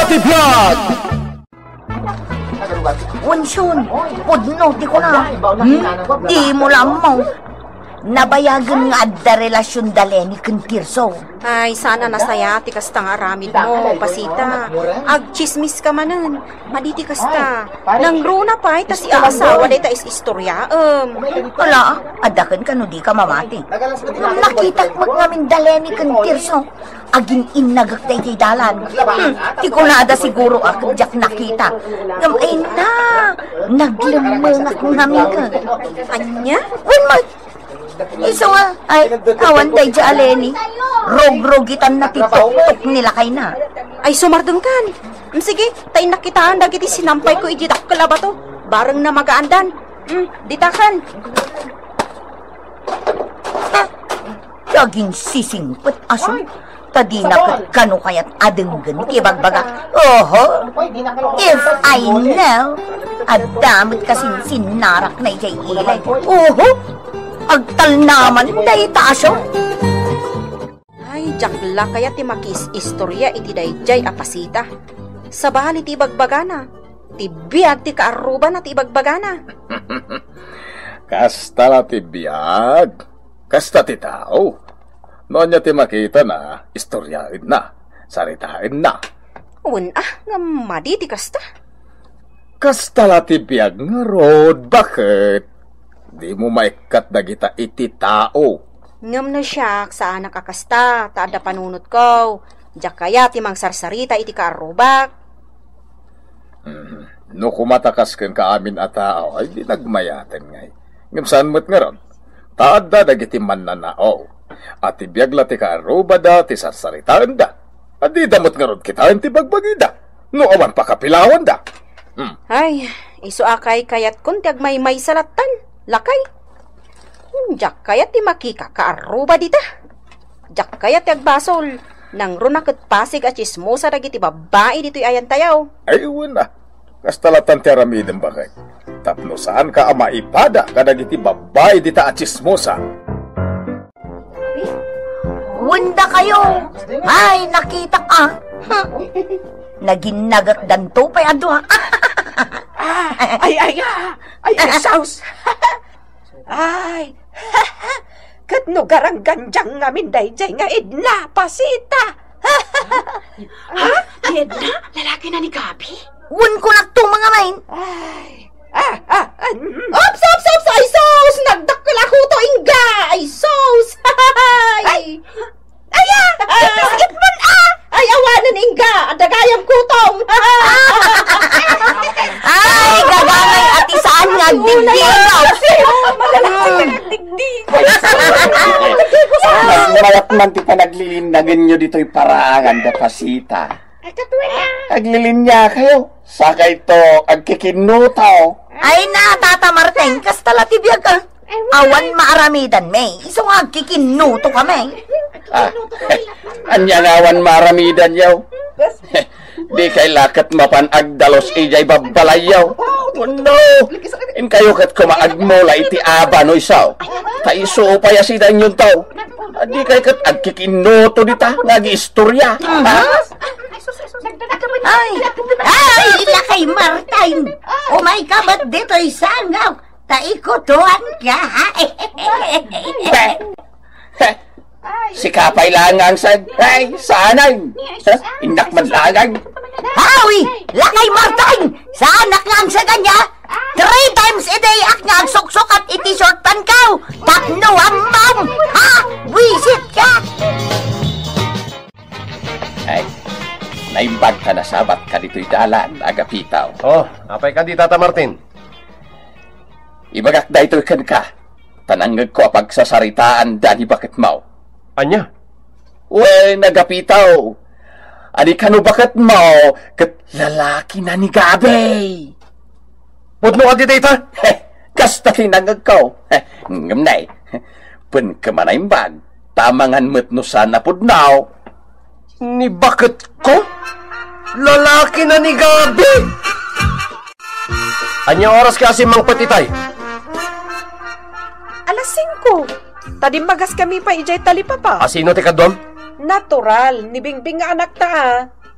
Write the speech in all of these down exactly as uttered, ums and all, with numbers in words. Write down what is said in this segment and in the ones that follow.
Ti biag! Wension, pudno ti kuna. Hmm? Dimo la ammo. Nabayagen nga adda relasion da Leni ken Tirso. Ay, saan a nasaya ti kasta nga aramidmo, Pasita. Agtsismiska manen. Madi ti kasta. Nangruna pay ta siaasawa dayta is-istoriaem. Ala, adda ken kano dika mamati. Nakitak met ngamin da Leni ken Tirso. Agin-innagek daydiay dalan. Hmm, ti kunada siguro a ket diak nakita. Ngem ay na, naglemmengak ngamin ket. Ania? Wen met. Isu nga, ay, awan daydiay a Leni. Rugrugitanna ti tuktok ni lakayna. Ay, sumardengkan. Hmm, sige, ta innak kitaen dagiti sinampayko idiay dakkel a bato. Bareng namagaandan. Hmm, ditakan. Daginsisingpet a su, ta dina ket kano kayat a denggen ti ibagbaga. Oho, if I know, adda met kasinsinnarakna idiay ilay. Oho, agtalnaman dayta a su. Ay, diak la kayat ti makiis-istoria iti daydiay a Pasita. Sabali ti ibagbagana, ti biag ti kaarrubana ti ibagbagana. Kasta la ti biag. Kasta ti tao. No ania ti makitana, istoriaenna, saritaenna. Wen a, ngem madi ti kasta. Kasta la ti biag ngarud, baket? Dimo maikkat dagita iti tao. Ngem no siak, saanak a kasta, ta adda panunotko. Diak kayat ti mangsarsarita iti kaarrubak. Hmm, no kumatakas kenka amin a tao, ay di nagmayaten ngay. Ngem saan met ngarud, ta adda dagiti mannanao. A ti biag la ti kaarrubada, ti sarsaritaenda. A dida met ngarud kitaen ti bagbagida, no awan pakapilawanda. Hmm. Ay, isu a kaykayatkon ti agmaymaysa lattan, lakay. Diak kayat ti makikakaarruba dita. Diak kayat ti agbasol. Nangruna ket pasig a tsismosa dagiti babbai ditoy ayantayo. Ay, wen a. Kasta lattan ti aramidem, baket. Tapno saanka a maipada kadagiti babbai dita a tsismosa. Wen dakayo. Ay, nakitak a. Naginnagekdanto pay a dua. Ah, ay, ay, ah, ay, ay, saus. Ay, ket no garanggandiang ngamin daydiay nga Edna, Pasita. Ha? Ti Edna? Lalakina ni Gabby? Wen kunakto, mga main. Ay, ah, ah, ah, mm. Ops, ops, ops! Ay, sus! Nagdakkel a kuto, ingga! Ay, sus! Ay! Ay! Aya! Biskit man, ah! Ay, awanen, ingga! Adda gayam kutong! Ay, gagangay a ti saan nga agdigdi, ikaw! Mas mayat man ti panaglinnagenyo ditoy paraangan da Pasita. Ay, katuloy na. Aglilinya kayo. Sakayto, agkikinnuto. Ay na, Tata Martin, kasta la ti biag, ah. Awan maaramidan, may. Isu nga agkikinnuto kami. Ah, ania nga awan maaramidan, yaw? Di kay laket mapan agdalus idiay babbalayyo. No, inkayo ket koma agmula iti abano isu. Ta isu pay a sidanyon to. Di kay ket agkikinnuto dita nga agiistorya. Ha? Ay, ay, lakay Martin. Umay ka met ditoy sangaw. Ta ikutuan ka, ha? Be! Sika pay lang nga angsag. Ay, sanay! Ha? Innak man lang. Hawi! Lakay Martin! Saanak nga angsagan niya? Three times a day ak nga agsuksukat iti short pant ko! Tapno ammom! Ha? Buisit ka! Ay, naimbag ta nasabat ka ditoy dalan, agapitaw. Oh, apay kadi, Tata Martin? Ibagak daytoy kenka, ta nangngegko a pagsasaritaan da ni baketmo. Ania? Wen, agapitaw, ania kano baketmo ket lalakina ni Gabby? Pudno kadi dayta? Heh, kasta ti nangngegko. Heh, ngem nay, wen ka manaimbag, ta amangan met no saan a pudno. Ni baketko? Lalakina ni Gabby? Ania oras ka a simmangpet itay? Alas singko. Ta dimmagaskami pay idiay talipapa. A sino ti kaduam? Natural, ni Bingbing nga anakta, a.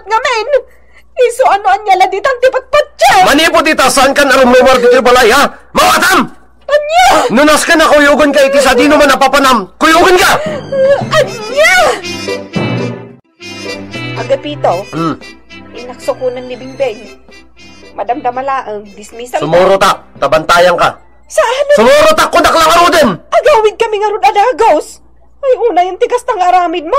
met ngamin. Isu a no ania la ditan ti patpatiem. Manipud ita, saankan a rumrumar ditoy balay, ha? Mawatam! Ania? No nasken a kuyogenka iti sadino man a papanam, kuyogenka! Ania? Agapito, Hmm. Innak sukonen ni Bingbing. Madamdama laeng, dismissal. Sumurota, ta bantayanka. Saan? Sumurota, kunak la ngaruden! Agawidkami ngarud a dagus. Ay, unayen ti kasta nga aramidmo.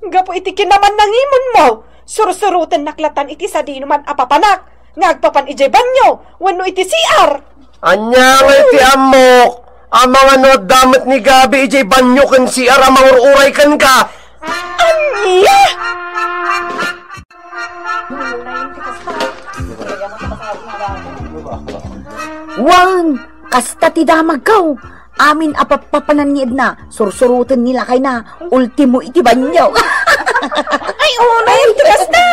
Gapu iti kinamanangimonmo, sursurotennak latan iti sadino man a papanak nga agpapan idiay banyo wenno iti C R. Ania nga iti ammok? Amangan no adda met ni Gabi idiay banyo ken C R a mangur-uray kenka. Ania? Wen, kasta ti damagko. Amin a pappapanan ni Edna, sursuroten ni lakayna, ultimo iti banyo. Ay, unay, ti kasta.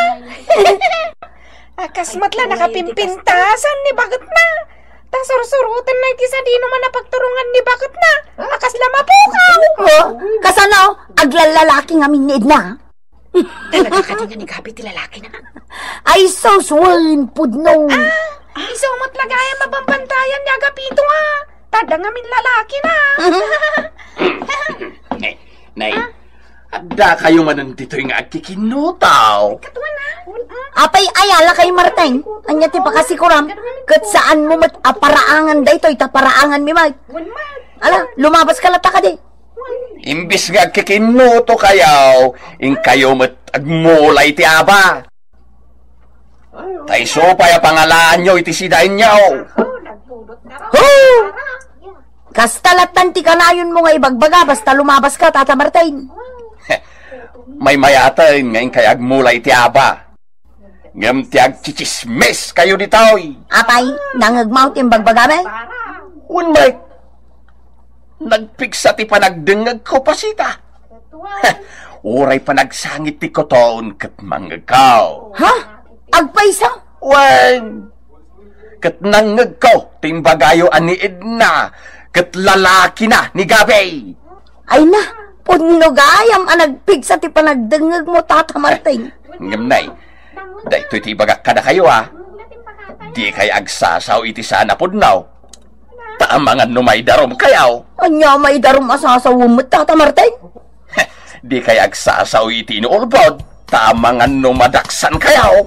Akas met la nakapimpintasan ni baketna. Ta sursurotenna iti sadino man a pagturongan ni baketna. Akas la mapukaw. Oh, kasano? Aglallalaki ngamin ni Edna. Talaga kadi nga ni Gabi ti lalakina? Ay, sus, wen, pudno. Ah, isu met la gayam a bambantayan ni Agapito, ah. Ta adda ngamin lalakina. Nay, nay, adda kayo manen ditoy nga agkikinutaw. Katuan, ah. Apay, ayala kay Marteng. Ania ti pakasikuram? Ket saanmo met a paraangan daytoy, ta paraanganmi met. Ala, lumabaska latta kadi. Imbis nga agkikinnuto kayo, inkayo met agmulay ti aba. Ta isu pay a pangalaanyo iti sidaenyo. Huh! Kasta lattan ti kanayonmo nga ibagbaga basta lumabaska, Tata Martin. Maymayaten nga inkay agmulay ti aba. Ngem ti agtsitsismis kayo ditoy. Apay, nangngegmo ti imbagbagami? Wen, Mike. Nagpigsa ti panagdengngegko, Pasita. Uray panagsangit ti kuton ket mangngegko. Ha? Agpayso? Wen, ket nangngegko ti imbagayo a ni Edna ket lalakina ni Gabi. Ay na, pudno gayam a nagpigsa ti panagdengngegmo, Tata Martin. Ngem nay, daytoy ti ibagak kadakayo, a. Dikay agsasao iti saan a pudno. Ta amangan no maidarum kayo. Ania maidarum a sasawem met, Tata Martin? Dikay agsasao iti inuulbod. Ta amangan no madaksan kayo.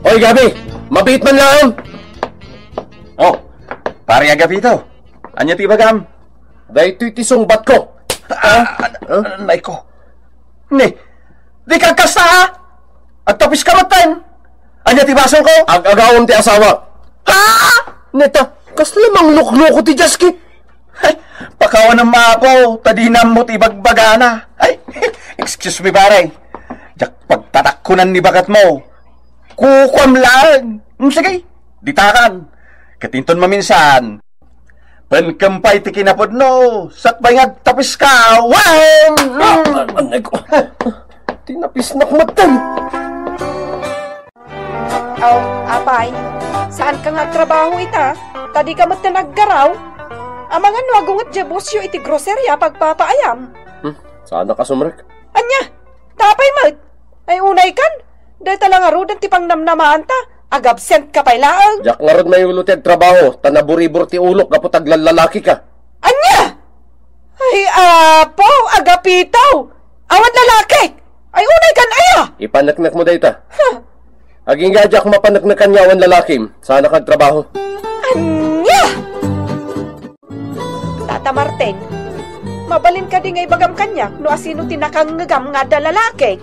Oy, Gabi! Mabiit man laeng! Oh, pare Agapito, ania ti ibagam? Daytoy ti sungbatko. Ah, ah, ah, nay ko. Ni, di ka kasta, ha? Agtapiska metten. Ania ti basolko? Ag-agawem ti asawa. Ha? Neta, kasta la manglukloko ti Jaski. Ay, pakawanem, Apo, ta dinam met ibagbagana. Ay, excuse me, pare. Diak pagtatakkonan ni baketmo. Kukuam laeng. Hmm, sige, ditakan. Ket inton maminsan, penkem pay ti kinapudno, sakbay nga agtapiska. Wen! Ah, anay ko. Tinapisnak metten. Aw, apay, saanka nga agtrabaho ita? Ta dika metten aggaraw? Amangan no agunget diay busyo iti groceria pagpapaayam. Hmm, saanak a sumrek. Ania? Ta apay met? Ay, unaykan? Dayta la ngaruden ti pangnamnamaanta. Agabsent ka pay laeng. Diak ngarud mayulo ti agtrabaho, ta naburibur ti ulok gapu ta aglallalaki ka. Ania? Ay, apo, agapito! Awan lalaki! Ay, unay kan aya! Ipaneknek mo dayta. Huh. Agingga diak mapaneknekan nga awan lalakim, saan ka agtrabaho. Ania? Tata Martin, mabalin kadi nga ibagam kaniak no asino ti nakangngegam nga adda lalaki?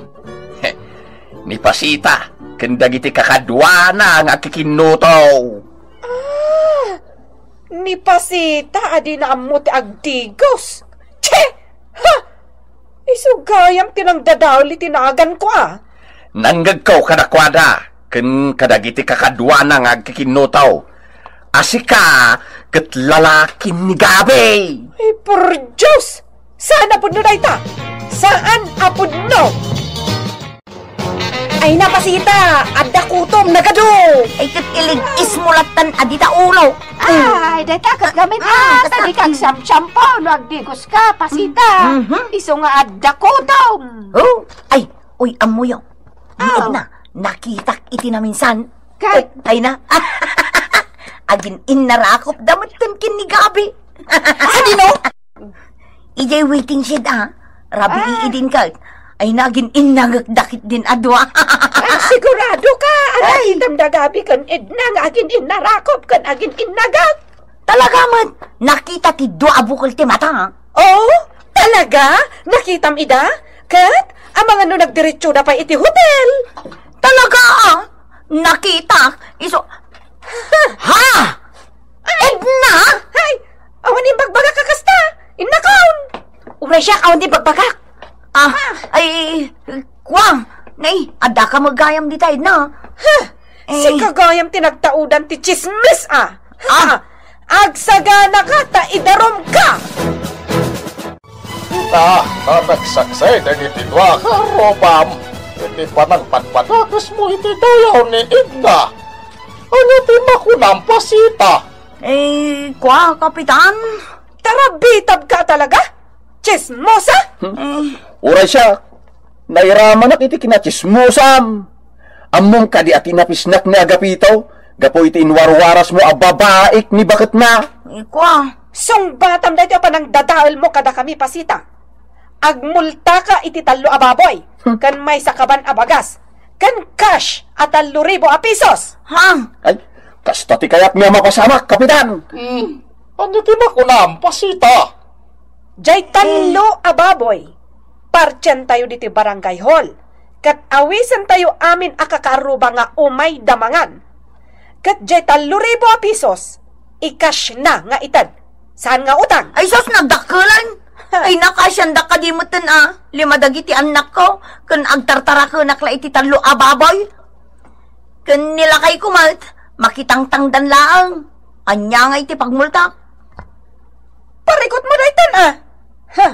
Ni Pasita, ken dagiti kakaduana nga agkikinnuto. Ah, ni Pasita a dina ammo ti agdigos. Che! Ha! Isu gayam ti nangdadael iti naganko a. Nangngegko kadakuada, ken kadagiti kakaduana nga agkikinnuto. A sika ket lalaki ni Gabi. Ay, por Dios! Saan a pudno dayta? Saan a pudno? Ay na, Pasita, adda kutom, nagadu! Ay, ket ilig-is mo lattan a dita ulo. Ay, dayta ket gamin, ah, ta dika agsiamsiampaw no agdigos ka, Pasita. Mhm. Isu nga adda kutom. Oh, ay, uy, ammoyo. Ni Edna, nakitak iti naminsan. Kat- Ay, ay na. Agin-innarakop da metten ken ni Gabi. Sadino? Idiay waiting shed, ah. Rabii idin ket. Ay, nagin-innangek dakit din a dua. Ah, sigurado ka? Ay. Nakitam da Gabi ken Edna nga agin-innarakop ken agin-innagak. Talaga met, nakita ti dua a bukel ti mata. Oh, talaga? Nakitam ida? Ket, amangan no nagdiretso da pay iti hotel? Talaga, ah. Nakita. Isu, ha? Edna? Ay, awan imbagbagak a kasta. Innakon. Uray siak, awan ti bagbagak. Ah, ay, kua. Nay, adda ka met gayam dita, Edna. Huh. Eh. Sika gayam ti nagtaudan ti tsismis, ah. Ah. Agsagana ka, ta idarum ka. Ita, ta nagsaksay dagiti dua nga arrubam iti panangpadpadakesmo iti dayaw ni Edna. Ania ti makunam, Pasita? Eh, kua, Kapitan? Tarabitab ka talaga? Tsismosa? Hmm? Eh. Uray siak, nairamanak iti kinatsismosam. Ammom kadi a tinapisnak ni Agapito gapu iti inwarwarasmo a babaik ni baketna? Eh, kua. Sungbatam daytoy a panangdadaelmo kadakami, Pasita. Agmultaka iti tallo a baboy, hmm, ken maysa kaban a bagas, ken cash a tallo ribu a pisos. Ha? Ay, kasta ti kayatmi a mapasamak, Kapitan. Hmm. Ania ti makunam, Pasita? Jay tallo a baboy, partientayo ditoy barangay hall, ket awisentayo amin a kakaarruba nga umayda mangan. Ket jay tallo ribu a pisos, i-cash na nga ited. Saan nga utang? Ay, sus, nagdakkelan! Ay, nakasiandak kadi metten a lima dagiti annakko, ken agtartarakenak la iti tallo a baboy. Ken ni lakayko met, makitangtangdan laeng. Ania ngay ti pagmultak? Parikutmo daytan, a. Ha,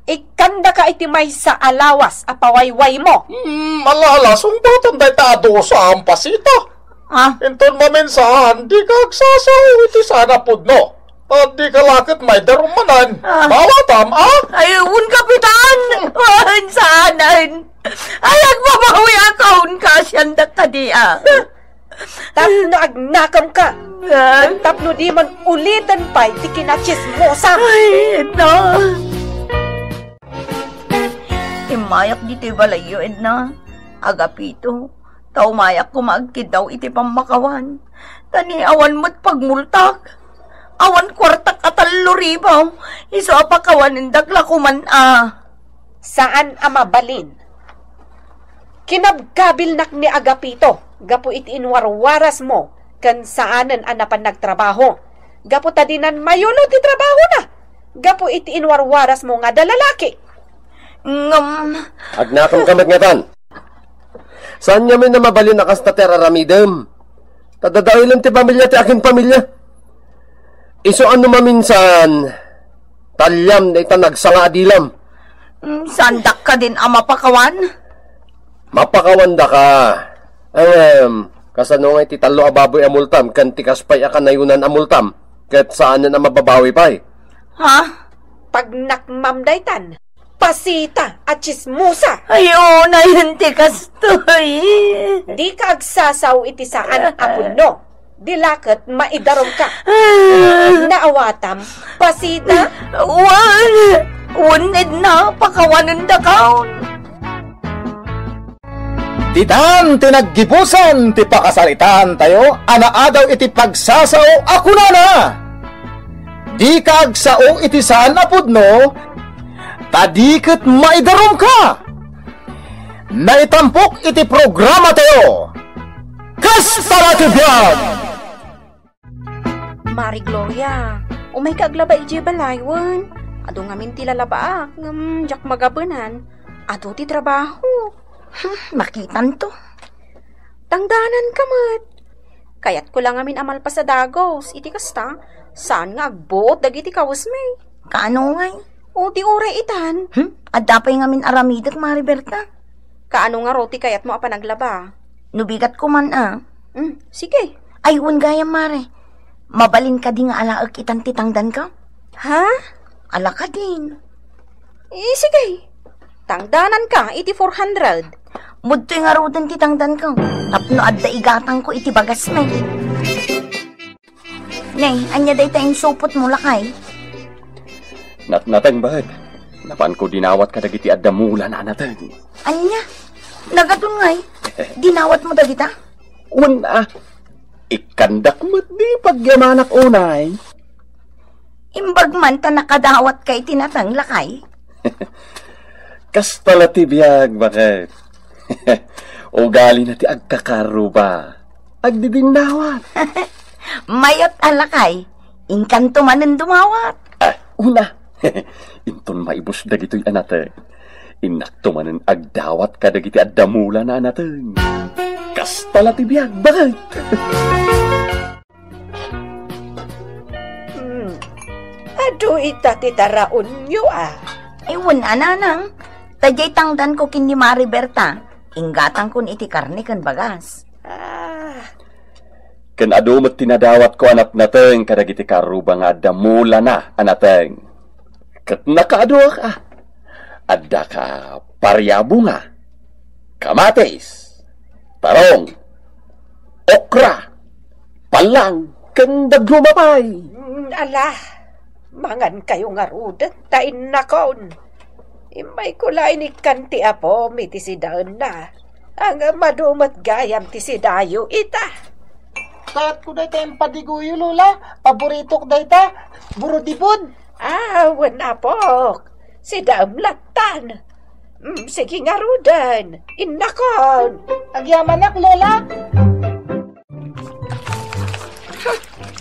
ikkandaka iti maysa a lawas a pawaywaymo. Hmm, ala, ala, sungbatam dayta a dusa, Pasita. Ah? Inton maminsan, dika agsasao iti saan a pudno. Adda ka la ket maydarum manen. Ah. Bawatam, a? Ay, un, Kapitan! Un, saanen! Ay, agbabawiak, un, kasiandak kadi, a. Tapno agnakemka. Ah. Tapno dimon uliten pay ti kinatsismosam. Ay, no. Immayak ditoy balayyo, Edna. Agapito, ta umayak koma agkiddaw iti pammakawan. Ta ni awan met pagmultak. Awan kuartak a tallo ribu. Isu a pakawanendak la koman a. Saan a mabalin. Kinabkabilnak ni Agapito gapu iti inwarwarasmo ken saanen a napan nagtrabaho. Gapu ta dinan mayulo ti trabahona. Gapu iti inwarwarasmo nga adda lalaki. Ngem. Agnakemka met ngatan. Saan ngamin a mabalin a kasta ti ar-aramidem. Ta dadaelen ti pamilia ti akin pamilia. Isu a no maminsan, taliam dayta nagsanga a dilam. Mm, saandak kadin a mapakawan? Mapakawandaka. Ngem, kasano ngay ti tallo a baboy a multam ken ti kas pay a kanayonan a multam? Ket saanen a mababawi pay. Ha? Pagnakmam daytan. Pasita a tsismosa! Ay, unay, ti kastoy. Dika agsasao iti saan a pudno. Dila ket maidarumka. Naawatam, pasita? Wen, wen, Edna, pakawanendakaon. Ditan ti naggibusan ti pakasaritaan tayo a naadaw iti pagsasao a kunana, "Dika agsao iti saan a pudno, ta di ket maidarumka." Naitampok iti programa tayo, Kasta la ti Biag! Mari Gloria, umayka aglaba idiay balay wen. Adu ngamin ti lalabaak, ngem diak magabenan. Adu ti trabaho. Hmm, makitanto. Tangdananka met. Kayatko la ngamin a malpas a dagus, iti kasta, saan nga agbuot dagiti kawesmi. Kaano ngay? O, di uray itan. Hmm? Adda pay ngamin aramidek, Mari Berta. Kaano ngarud ti kayatmo a panaglaba? No bigat ko man, a. Hmm, sige. Ay, wen gayam, Mari. Mabalin kadi nga alaek itan ti tangdanko? Ha? Ala kadin. Eh, sige. Tangdananka iti four hundred. Mudtoy ngaruden ti tangdanko. Tapno adda igatangko iti bagasmi. Ne, ania dayta insupotmo, lakay? Natnateng, baket. Napanko dinawat kadagiti adda mulana a nateng. Ania? Nagadun ngay? Dinawatmo dagita? Wen a. Ikkandak met di pagyamanak unay. Imbag man ta nakadawatka iti nateng, lakay? Kasta la ti biag, baket. Ugalina ti agkakarruba. Agdidinnawat. Mayat a lakay, inkanto manen dumawat. Ah, una. Inton maibus dagitoy a nateng, innakto manen agdawat kadagiti adda mulana a nateng. Kasta la ti biag, baket. Hmm. Adu ita ti taraonyo, a? Ay, wen a, nanang. Ta diay tangdanko ken ni Mari Berta, inggatangkon iti karne ken bagas. Ah. Ken adu met ti nadawatko a natnateng kadagiti karruba nga adda mulana a nateng. Ket nakaaduak, a. Addaka pariabunga, kamatis, tarong, okra, pallang, ken dadduma pay. Mm, ala, mangankayo ngaruden ta innakon. Immayko la inikkan ti apom iti sidaenna. Ngem adu met gayam ti sidayo ita. Kayatko dayta impadiguyo, Lola. Paboritok dayta. Burodibod. Ah, wen, apok. Sidaem lattan. Mm, sige ngaruden. Innakon. Agyamanak, Lola.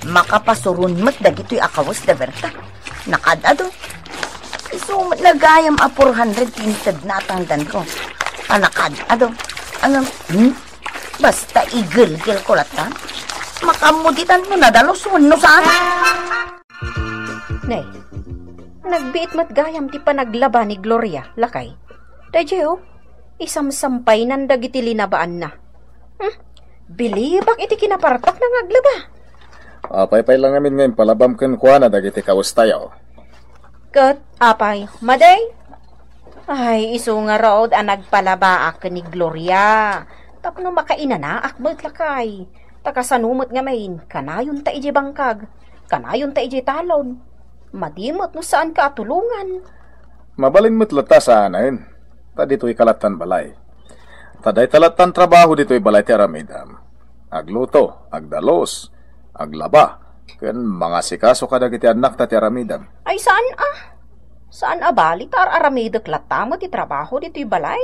Makapasuron met dagitoy a kawes da Berta. Nakaad-ado. Isu met gayam a four hundred ti intedna a tangdanko. A, nakaad-ado. Ano? Hmm? Basta igelgelko latta. Makaammo ditan no nadalus wenno saan. Ne, nagbiit met gayam ti panaglaba ni Gloria, lakay. Daydiay, o, isamsampaynan dagiti linabaanna. Hmm, bilibak iti kinapartakna nga aglaba. Apay pay la ngamin nga impalabam kenkuana dagiti kawestayo? Ket apay, madi? Ay, isu ngarud a nagpalabaak ken ni Gloria tapno makainanaak met, lakay. Ta kasano met ngamin, kanayonta idiay bangkag, kanayonta idiay talon. Madi met no saanka a tulongan. Mabalin met latta saanen, ta ditoyka lattan balay. Ta dayta lattan trabaho ditoy balay ti aramidem. Agluto, agdalus, aglaba, ken mangasikaso kadagiti annakta ti aramidem. Ay, saan a? Saan a bali ta ar-aramidek latta met ti trabaho ditoy balay?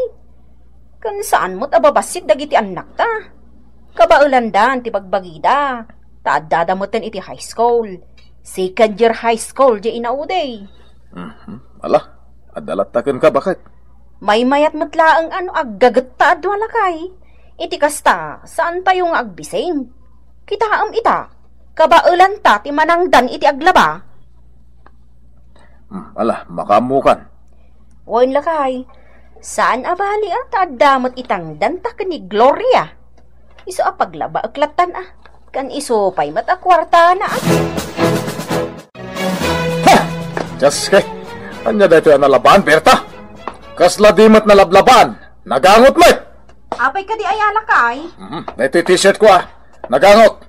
Ken saan met a babassit dagiti annakta. Kabaelandan ti bagbagida, ta addada meten iti high school. Second year high school diay inaudi. Mhm. Ala, adda latta kenka, baket. Maymayat met laeng a no aggagetta a dua, lakay. Iti kasta, saantayo nga agbising. Kitaem ita, kabaelanta ti manangdan iti aglaba. Hmm, ala, makaammokan. Wen, lakay, saan a bali a ta adda met itangdanta ken ni Gloria. Isu a paglabaek lattan a. Ken isu pay met a kuartana a. Ha! Dios ko! Ania daytoy a nalabaan, Berta? Kasla di met nalablaban. Nagangot met. Apay kadi ayala kay? Mhm. Daytoy t-shirt ko, ah. Nagangot.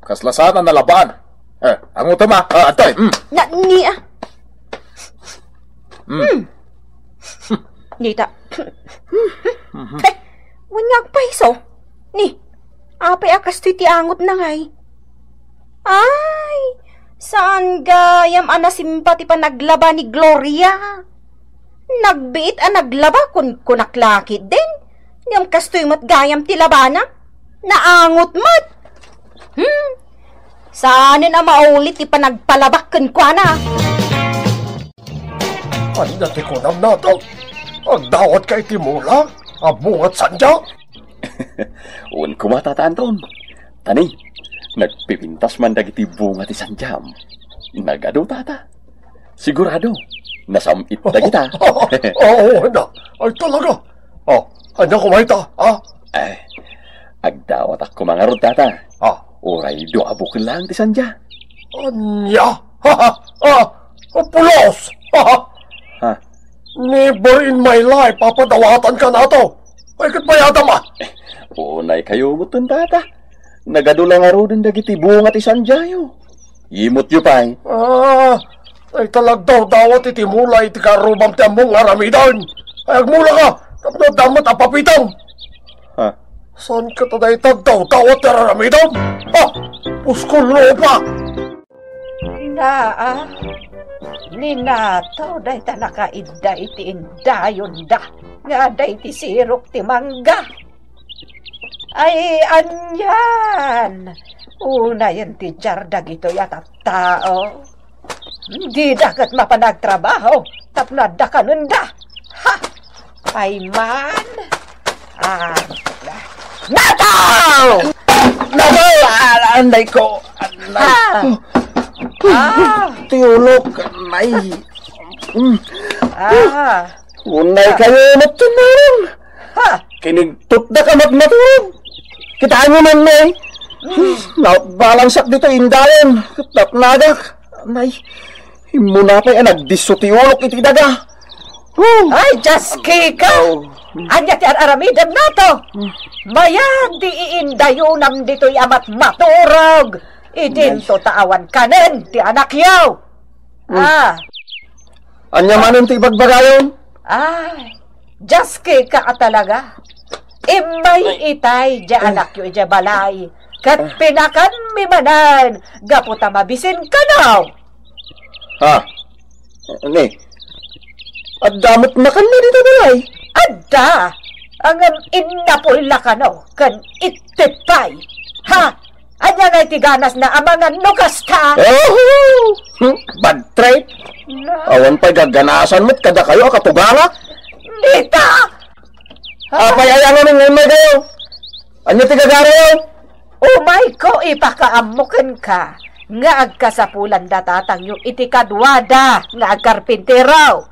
Kasla saan a nalabaan. Eh, angutem, ah. Ah, adtoy. Mm. Na, ni, ah. Mm. Hmm. Nita. Mhm. Eh, wen nga agpaiso. Ni, apay a kastoy ti angotna ngay? Ay, saan gayam a nasimpa ti panaglaba ni Gloria? Nagbiit a naglaba, kunkunak la ketdin. Ngem kastoy met gayam ti labana. Naangot met. Hmm. Saanen a mauli ti panagpalabak kenkuana. Ania ti kunam, Nato? Agdawatka iti mula a bunga ti sandia? Wen koma, Tata Anton. Tani, nagpipintas man dagiti bunga ti sandiam. Nagadu, Tata. Sigurado, nasam-it dagita. Oo, na. Ay, talaga. Oh, ania koma ita, ha? Eh, agdawatak koma ngarud, Tata. Ah. Uray dua a bukel laeng ti sandia. Ania? Ha, ha, ha. Oh, pulos! Ha, ha. Ha? Never in my life a padawatanka, Nato. Ay, ket bayadam, ah. Unay kayo met, Tata. Nagadu la ngaruden dagiti bunga ti sandiayo. Imutyo pay. Ah, ay, talagdawdawat iti mula iti karrubam ti ammom nga aramiden. Ay, agmulaka, tapno adda met a papitam. Ha? Saan ket a dayta agdawdawat ti ar-aramidem? Ha? Puskol lupa! Naa, ni Nato dayta nakaidda iti indayonda nga adda iti sirok ti mangga. Ay, anian! Unayen ti diar dagitoy a tattao. Dida ket mapan agtrabaho tapno adda kanenda. Ha! Ay man! Ah, Nato! Nato! Ah, anay ko! Anay! Ah! Ah! Ti ulok! Anay! Mm. Ah! Unay kayo met ti narang! Ha! Kinigtutda ka met maturog! Kitaenyo man, Nay! Mm. Nabalangsak ditoy indayon! Napnagak! Anay! Immuna pay a nagdisso ti ulok iti daga. Huh! Ay, Dios, Kika! Oh. Ania ti ar-aramidem, Nato? Hmm. Mayat ti iindayonam ditoy a matmaturog. Idinto ta awan kanen ti anakyo. Hmm. Ah. Ania manen ti ibagbagayon? Ay, Dios, Kika a talaga. Immay itay di anakyo idiay balay, ket pinakanmi manen gapu ta mabisin kano. Ha? Ni, adda met makanna dita balay? Adda. Ngem innapol la kano ken ittit pay. Ha? Ania ngay ti ganasna a mangan no kasta? Oh! Hmm, bad trip. Na. Awan pay gaganasan met kadakayo a katuganga. Dita! Apay aya ngamin nga immay kayo? Ania ti gagarayo? Umayko ipakaammo kenka nga agkasapulan da tatangyo iti kaduada nga agkarpintero.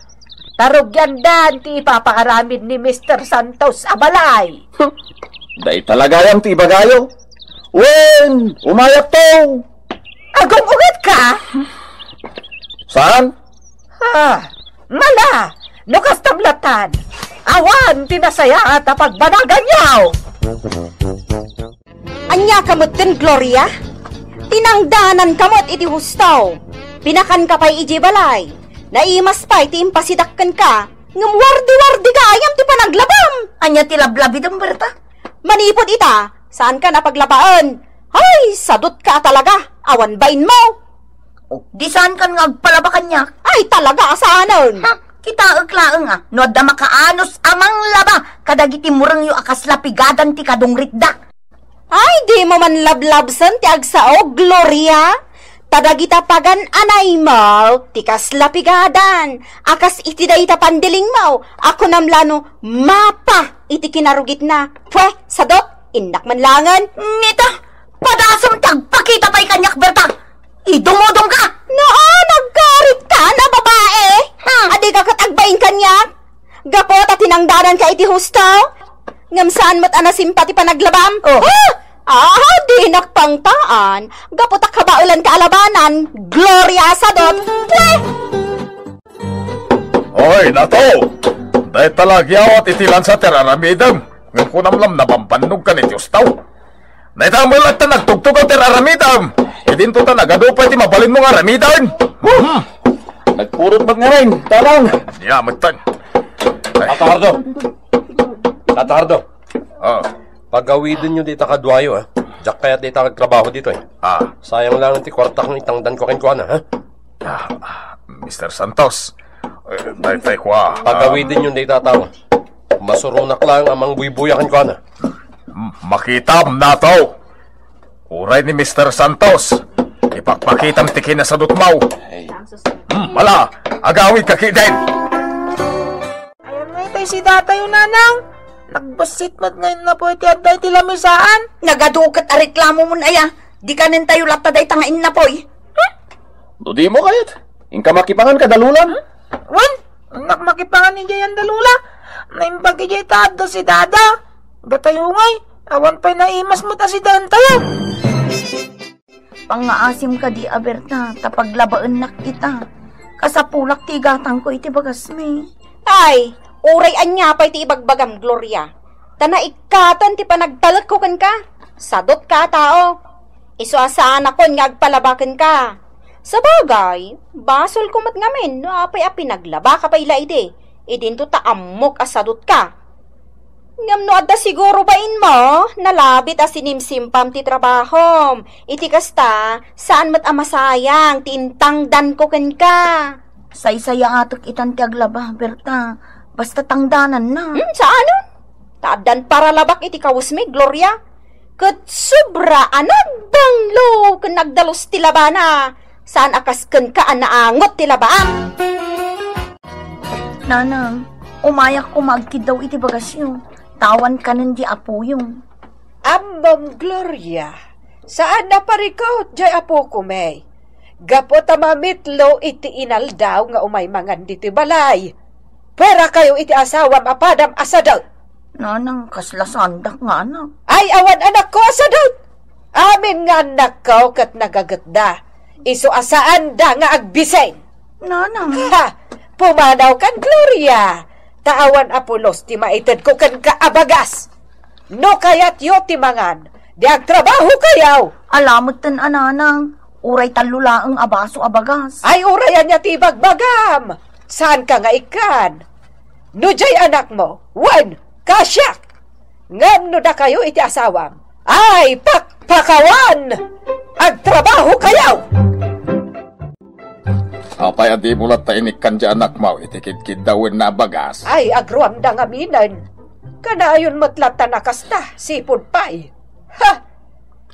Tarugiandan ti ipapaaramid ni Mister Santos a balay. Dayta la gayam ti ibagayo. Wen, umayakto. Agung-unget ka? Saan? Ah, mala, no kastam latan, awan ti nasayaat a pagbanaganyo. Ania ka metten, Gloria? Tinangdanan ka met iti husto. Pinakan ka pay idiay balay. Naimas pay ti impasidak kenka, ngem wardi-wardi gayam ti panaglabam. Ania ti lablabidem, Berta? Manipud ita, saan ka napaglabaen. Ay, sadot ka a talaga. Awan bainmo. Oh, di saan kan nga agpalaba kaniak? Ay, talaga a saanen. Ha? Kitaek laeng a, no adda makaanus a manglaba kadagiti murengyo a kasla pigadan ti kadungritda. Ay, dimo man lablabsen ti agsao, Gloria. Ta dagita pagan-anaymo ti kasla pigadan a kas iti dayta pandilingmo a kunam la no mapa iti kinarugitna. Pue, sadot, innak man laengen. Nita, padasem ti agpakita pay kaniak, Berta. Idumodom ka! Naan, agkarit ka na babae! Hmm. Adi ka ket agbain kaniak? Gapu ta tinangdanan ka iti husto? Ngem saan met a nasimpa ti panaglabam? Oh. Ah! Ah, dinak pangtaan. Gapu ta kabaelan ka a labanan. Gloria a sadot. Pwe! Oy, Nato! Dayta la agyawat iti lansa ti ar-aramidem, ngem kunam la nabambannogkan iti ustaw. Dayta met latta nagtugtugaw ti ar-aramidem. Idinto ta nagadu pay ti mabalinmo nga aramiden. Hmm. Nagpurot met ngamin, Tatang. Ania metten. Ay. Tata Hardo. Tata Hardo. Ah. Pagawidenyo dita kaduayo, ha? Diak kayat dita agtrabaho ditoy. Ah. Sayang laeng ti kuartak nga itangdanko kenkuana, ha? Ah, ah, Mister Santos, eh, daytay kua, ah, pagawidenyo dayta a tao. Masuronak laeng a mangbuybuya kenkuana. M-, makitam, Nato. Uray ni Mister Santos, ipakpakitam ti kinasadutmo. Ay. Hmm, ala, agawidka ketdin. Ayan nga itay si Datayo, Nanang. Nagbassit met nga innapo iti adda iti lamisaan. Nagadu ket a reklamomon aya. Di kanentayo latta dayta nga innapoy. No dimo kayat, inka makipangan kada Lolam. Wen, innak makipangan idiay anda Lola. Naimbag idiay ta adda si Dada. Datayo ngay, awan pay naimas met a si Datayo. Pangngaasim kadi a Berta, ta paglabaennak ita. Kasapulak ti igatangko iti bagasmi. Ay, uray ania pay ti ibagbagam, Gloria. Ta naikkaten ti panagtalekko kenka. Sadutka a tao. Isu a saanakon nga agpalaba kenka. Sabagay, basolko met ngamin no apay a pinaglabaka pay la idi. Idinto ta ammok a sadutka. Ngem no adda siguro bainmo, nalabit a sinimsimpam ti trabahom. Iti kasta, saan met a masayang ti intangdanko kenka. Saysayaatek itan ti aglaba, Berta. Basta tangdananna. Hmm, saanen? Ta addan paralabak iti kawesmi, Gloria. Ket sobra a nagbanglo ken nagdalus ti labana. Saan a kas kenka a naangot ti labaam. Nanang, umayak koma agkiddaw iti bagasyo. Tawan kanen di apoyo. Ammom, Gloria, saan a parikut jay apoko, may. Gapu ta mamitlo iti inaldaw nga umay mangan ditoy balay. Puerakayo iti asawam a padam a sadut. Nanang, kasla saandak nga anak. Ay, awan anakko a sadut. Amin nga annakko ket nagagetda. Isu a saanda nga agbising. Nanang. Ha! Pumanawkan, Gloria. Ta awan a pulos ti maitedko kenka a bagas. No kayatyo ti mangan, di agtrabahokayo. Ala metten a, Nanang. Uray tallo laeng a baso a bagas. Ay, uray ania ti ibagbagam? Saanka nga ikkan? No jay anakmo, wen, kasiak. Ngem no dakayo iti asawam, ay, pakpakawan! Agtrabahokayo! Apay a dimo latta inikkan jay anakmo iti kidkiddawenna a bagas? Ay, agruamda ngaminen. Kanayon met latta a kasta, sipud pay. Ha!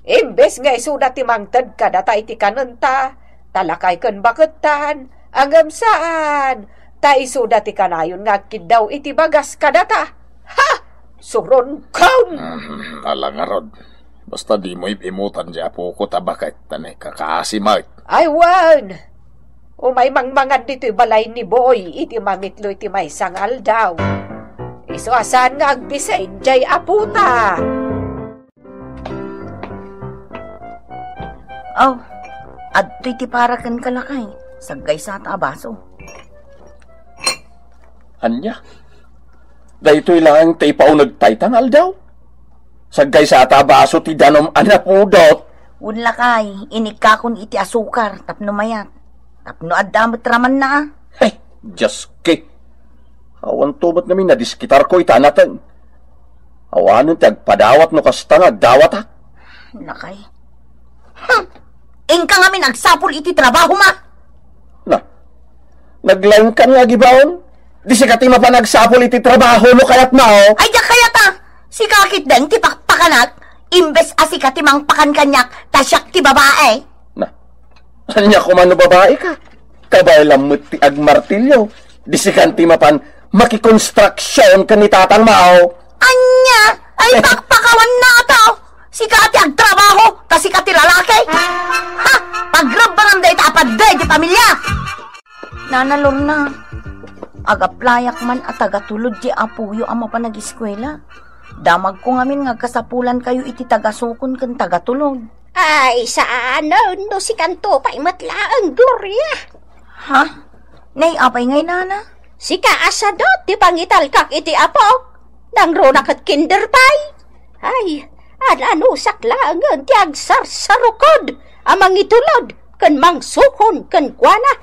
Imbes nga isuda ti mangted kadata iti kanenta, ta lakay ken bakettan, ngem saan, ta isuda ti kanayon nga agkiddaw iti bagas kadata. Ha! Suronkon! Mm, ala ngarud. Basta dimo ib-imutan jay apoko ta baket ta naikakasi met. Ay, wen! Umay mangmangan ditoy balay ni Boy iti mamitlo iti maysa nga aldaw. Isu a saan nga agbising jay apota. Aw, adtoy ti para kenka, lakay. Saggaysata a baso. Ania? Daytoy laeng ti ipauneg tayta nga aldaw? Saggaysata a baso ti danum a napudot. Wen, lakay, inikkakon iti asukar tapno mayat. Tapno adda met ramanna, a. Hey, Dioski! Awanto met ngamin a diskitarko ita a nateng. Awanen ti agpadawat no kasta nga agdawatak. Lakay. Hmm. Inka ngamin agsapul iti trabahom, a. Na, naglaingkan nga agibaon? Di sika ti mapan agsapul iti trabaho no kayatmo. Ay, diak kayat, a. Sika ketdin ti pakpakanak, imbes a sika ti mangpakan kaniak, ta siak ti babae. Na, ania koma no babae ka? Kabaelam met ti agmartilyo. Di sikan ti mapan makikonstruksion ken ni tatangmo. Ania? Ay, pakpakawanna, a tao. Sika ti agtrabaho, ta sika ti lalaki. Ha? Pagrebbaram dayta a paddey ti pamilia. Nana Lorna, agaplayak man a tagatulod ti apoyo a mapan agiskuela. Damagko ngamin nga agkasapulankayo iti tagasukon ken tagatulod. Ay, saan no sikanto pay met laeng, Gloria. Ha? Nay, apay ngay, nana? Sika a sadut ti pangitalkak iti apok, nangruna ket kinder pay. Ay, an-anusak laengen ti agsarsarukod a mangitulod ken mangsukon kenkuana.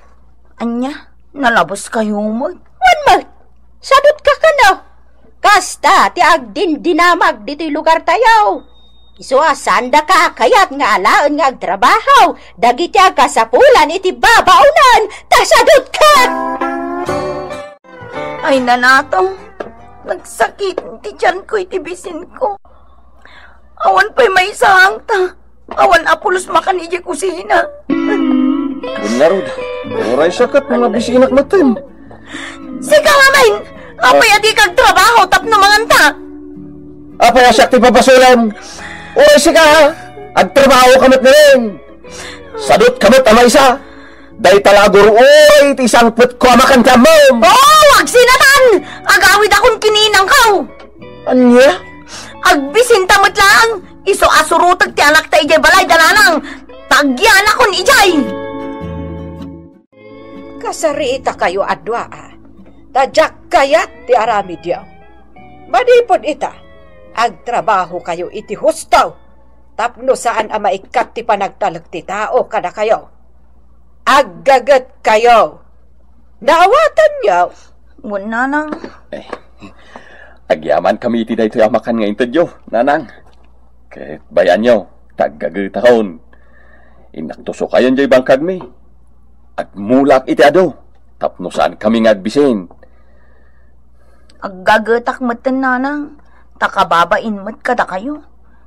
Ania? Nalabeskayo met? Wen met, sadutka kano. Kasta ti agdindinamag ditoy lugartayo. Isu a saanda kakayat nga alaen nga agtrabaho dagiti agkasapulan iti babaonan, ta sadutka! Ay, nanatong, nagsakit ti tiyanko iti bisinko. Awan pay maisangta. Awan a pulos makan idiay kusina. Wen ngarud, uray siak ket mga bisinak metten. Sika ngamin, apay a dika agtrabaho tapno manganta? Apay a siak ti pabasolem? Uray sika, agtrabaho ka met ngarud. Sadut ka met a maysa. Dayta la a gur-uray ti sangpetko a makan ti ammom. Oo, agsinatan! Agawidakon ken inangko. Ania? Agbisinta met laeng, isu a surotek ti anakta idiay balay da nanang, ta agyanakon idiay. Kasariitakayo a dua a, ta diak kayat ti aramidyo. Manipud ita, agtrabahokayo iti husto tapno saan a maikkat ti panagtalek ti tao kadakayo. Aggagetkayo. Naawatanyo? Wen, nanang. Eh, agyamankami iti daytoy a makan nga intedyo, nanang. Ket bayanyo, ta aggagetakon. Innaktusokayon diay bangkagmi. Agmulak iti adu, tapno saankami nga agbisin. Aggagetak metten, nanang, ta kababain met kadakayo.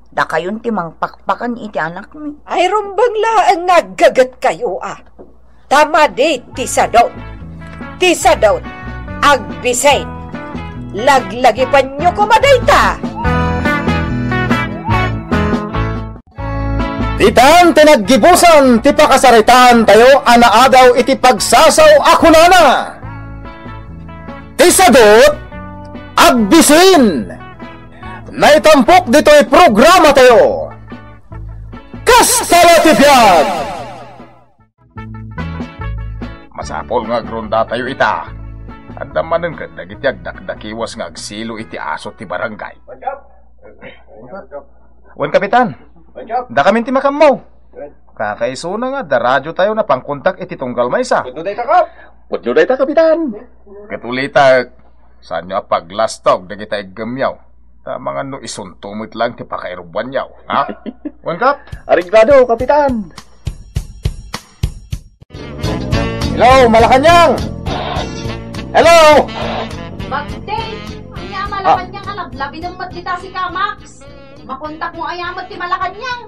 Dakayon ti mangpakpakan iti anakmi. Ay, rumbeng laeng nga aggagetkayo a. Ta madi ti sadut. Ti sadut, agbisin. Laglagipanyo koma dayta. Ditan ti naggibusan ti pakasaritaan tayo a naadaw iti pagsasaw a kunana, ti sadut, agbisin. Naitampok ditoy programa tayo. Kasta la ti biag! Masapul nga agrondatayo ita. Adda manen ket dagiti agdakdakiwas nga agsilo iti aso ti barangay. Wen, Kapitan. Dakamin ti makammo. Kakaisuna nga adda radiotayo a pangkontak iti tunggal maysa. Pudno dayta, Kap. Pudno dayta, Kapitan. Ket ulitek, saanyo a paglastog dagiti iggemyo. Ta mangan no isunto met laeng ti pakairubbuanyo, ha? Wen, Kap? Areglado, Kapitan. Hello, Malacañang! Hello! Bakit? Ania, Malacañang, a lablabidem met dita sika, Max. Makontakmo aya met ti Malacañang?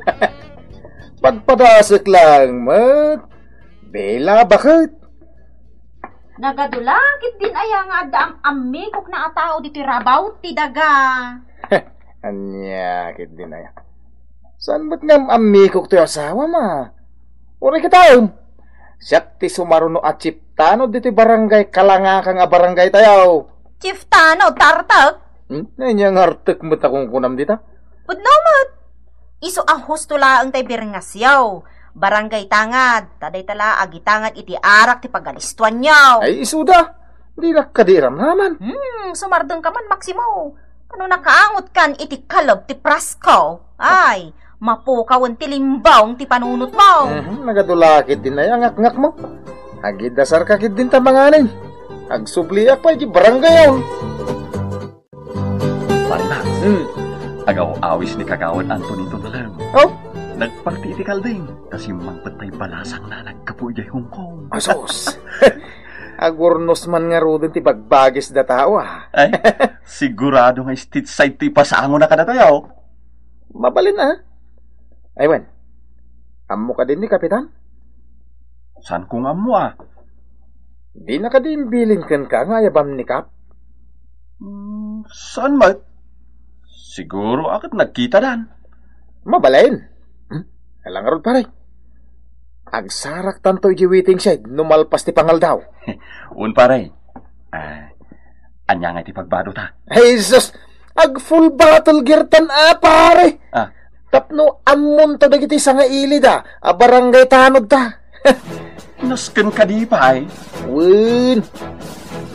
Padpadasek laeng met. Bella, baket? Nagadu la ketdin aya nga adda am-ammikok a tao ditoy rabaw ti daga. Ania ketdin aya? Saan met nga am-ammikok toy asawam a? Uray kitaem. Siak ti sumaruno a chief tanod ditoy barangay Kalangakang a barangay tayo. Chief tanod, ta artek? Hmm? Ania nga artek met a kunkunam dita? Pudno met. Isu a husto laeng tay birngasyo. Barangay tangad, ta dayta la agitangad iti arak ti pagalistuanyo. Ay, isuda. Dinak kadi iramraman. Hmm, sumardengka man, Maximo. Tano nakaangotkan iti kaleb ti prasko. Ay, mapukawen ti limbong ti panunotmo. Mhm, nagadu la ketdin aya ngakngakmo. Agidasarka ketdin ta manganen. Agsubliak pay iti barangayon. Pare Max, hmm, agaw-awis ni Kagawad Antonito Nalem. Oh? Nagparti iti kalding, ta simmangpet tay balasangna naggapu idiay Hong Kong. Asus! Agurnos man ngaruden ti bagbagisda tao, ah. Ay, sigurado nga state side ti ipasangona kadatayo. Mabalin, ah. Ay, wen. Ammo kadi ni Kapitan? Saan ko nga ammo, ah? Dina kadi imbilin kenka nga ayabam ni Kap? Hmm, saan met? Siguro a ket nagkitadan. Mabalin. Hmm? Ala ngarud, pare. Agsaraktanto idiay waiting shed no malpas ti pangaldaw. Un, pare. Ah, ania nga iti pagbadota? Jesus! Ag full battle gear tan a, pare! Ah. Tapno ammonto dagiti sangailida a barangay tanodta. Nasken kadi pay? Wen.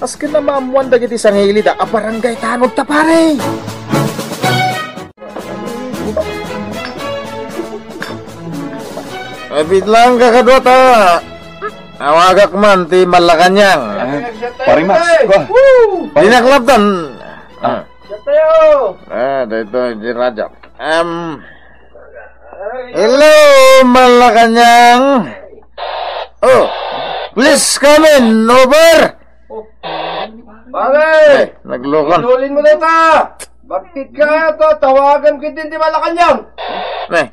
Kas ken a maammoan dagiti sangilida a barangay tanod ta, pare. Abit lang kakadua ta. Awagak man ti Malacañang. Ah, Pare Max, kua. Dinak lapdan. Ah. Ah. Siya tayo! Ah, daytoy, di radyo. Um, hello, Malacañang. Oh, please come in, over. Pare! Eh, naglukon. Inulin mo na ita! Bagtit ka ito, tawagan ko din di Malacañang! Eh.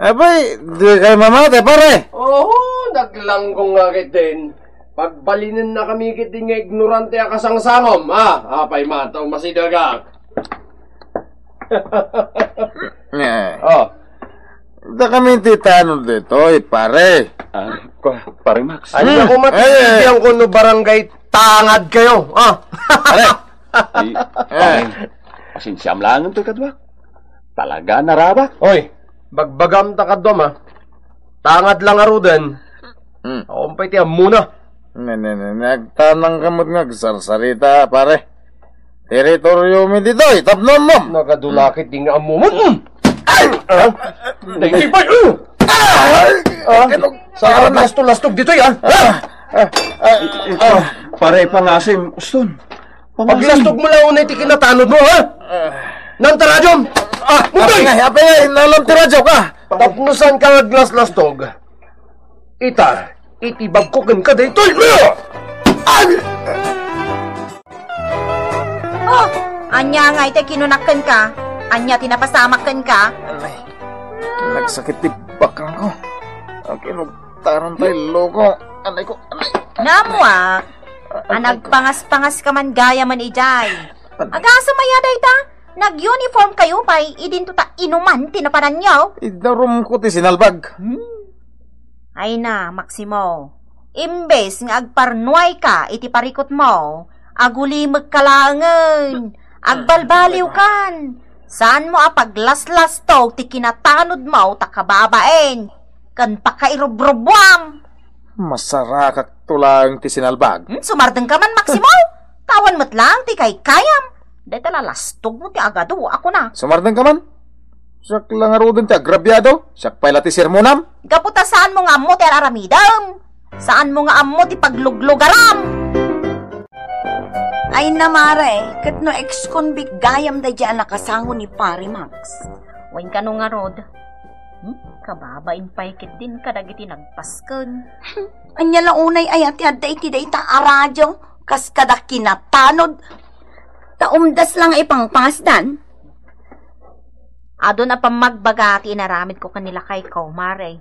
Abay, di kayo mamate, pare. Oo, naglanggong nga kit din. Pagbalinen na kami kit din nga ignorante a kasangsangom, ah. Apay man, tao masidagak. Eh. Oh. Da kami ti tanod ditoy, pare. Ah, kua, Pare Max. Anya Hmm. ko matitindihan Eh. ko no barangay tangad kayo, ah. Pare. Ay, Eh. Pare, pasensiam lang to kadua. Talaga, narabak. Oy, bagbagam ta kadua, ma. Tangad lang aruden. Hmm. Ako pay ti ammuna. Ne, ne, ne, ne, agtanang ka met nga agsarsarita, pare. Teritoryo mi ditoy, tapnom mo. Nakadulakit di nga ammo mo. Mm. Ay! Ah! Dagiti pay, uh! Ah! Ah! Sa lastog-lastog ditoy, ah! Ah! Ah! Ah! Ah! Pare, pangasim, Uston. Pangasim. Paglastog mo lang unay ti kinatanod mo, ha? Ah. Nang ta radyom! Ah! Mundoy! Apay nga, apay nga, inalam ti radyo ka! Tapno saan ka aglaslastog? Ita, iti bagko kenka daytoy! Ay! Oh, ania nga iti kinunak kenka? Ania ti napasamak kenka? Anay, nagsakit ti bakangko. Ang kinugtaran tayo, loko. Anay ko, anay. Namuak, a nagpangas-pangas ka man gayam idiay. Anay. Agasem aya dayta? Nag-uniform kayo pay, idinto ta inuman ti napananyo. Idarum ko ti sinalbag. Hmm. Ay na, Maximo, imbes nga agparnuay ka iti parikutmo, agulimek ka laengen, agbalbaliw kan. Saan mo a paglaslastog ti kinatanod mo ta kababain ken pakairubrubuam. Masarakak to laeng ti sinalbag. Hmm, sumardeng ka man, Maximo. Tawan met laeng ti kaykayam. Dayta lalastog mo ti agadu, ako na. Sumardeng ka man? Siak la ngaruden ti agrabiado, siak pay la ti sermonam. Gapu ta saan mo nga ammo ti ar-aramidem. Saan mo nga ammo ti pagluglugaram. Ay na, mare, ket no ex-convict gayam daydiay a nakasango ni Pare Max. Wen kano ngarud. Hmm? Kababain pay ketdin kadagiti nagpasken. Ania la unay aya ti adda iti dayta a radio? Kas kada kinatanod. Ta umdas la nga ipangpangasdan. Adun a pammagbaga ti inaramidko ken ni lakayko, mare.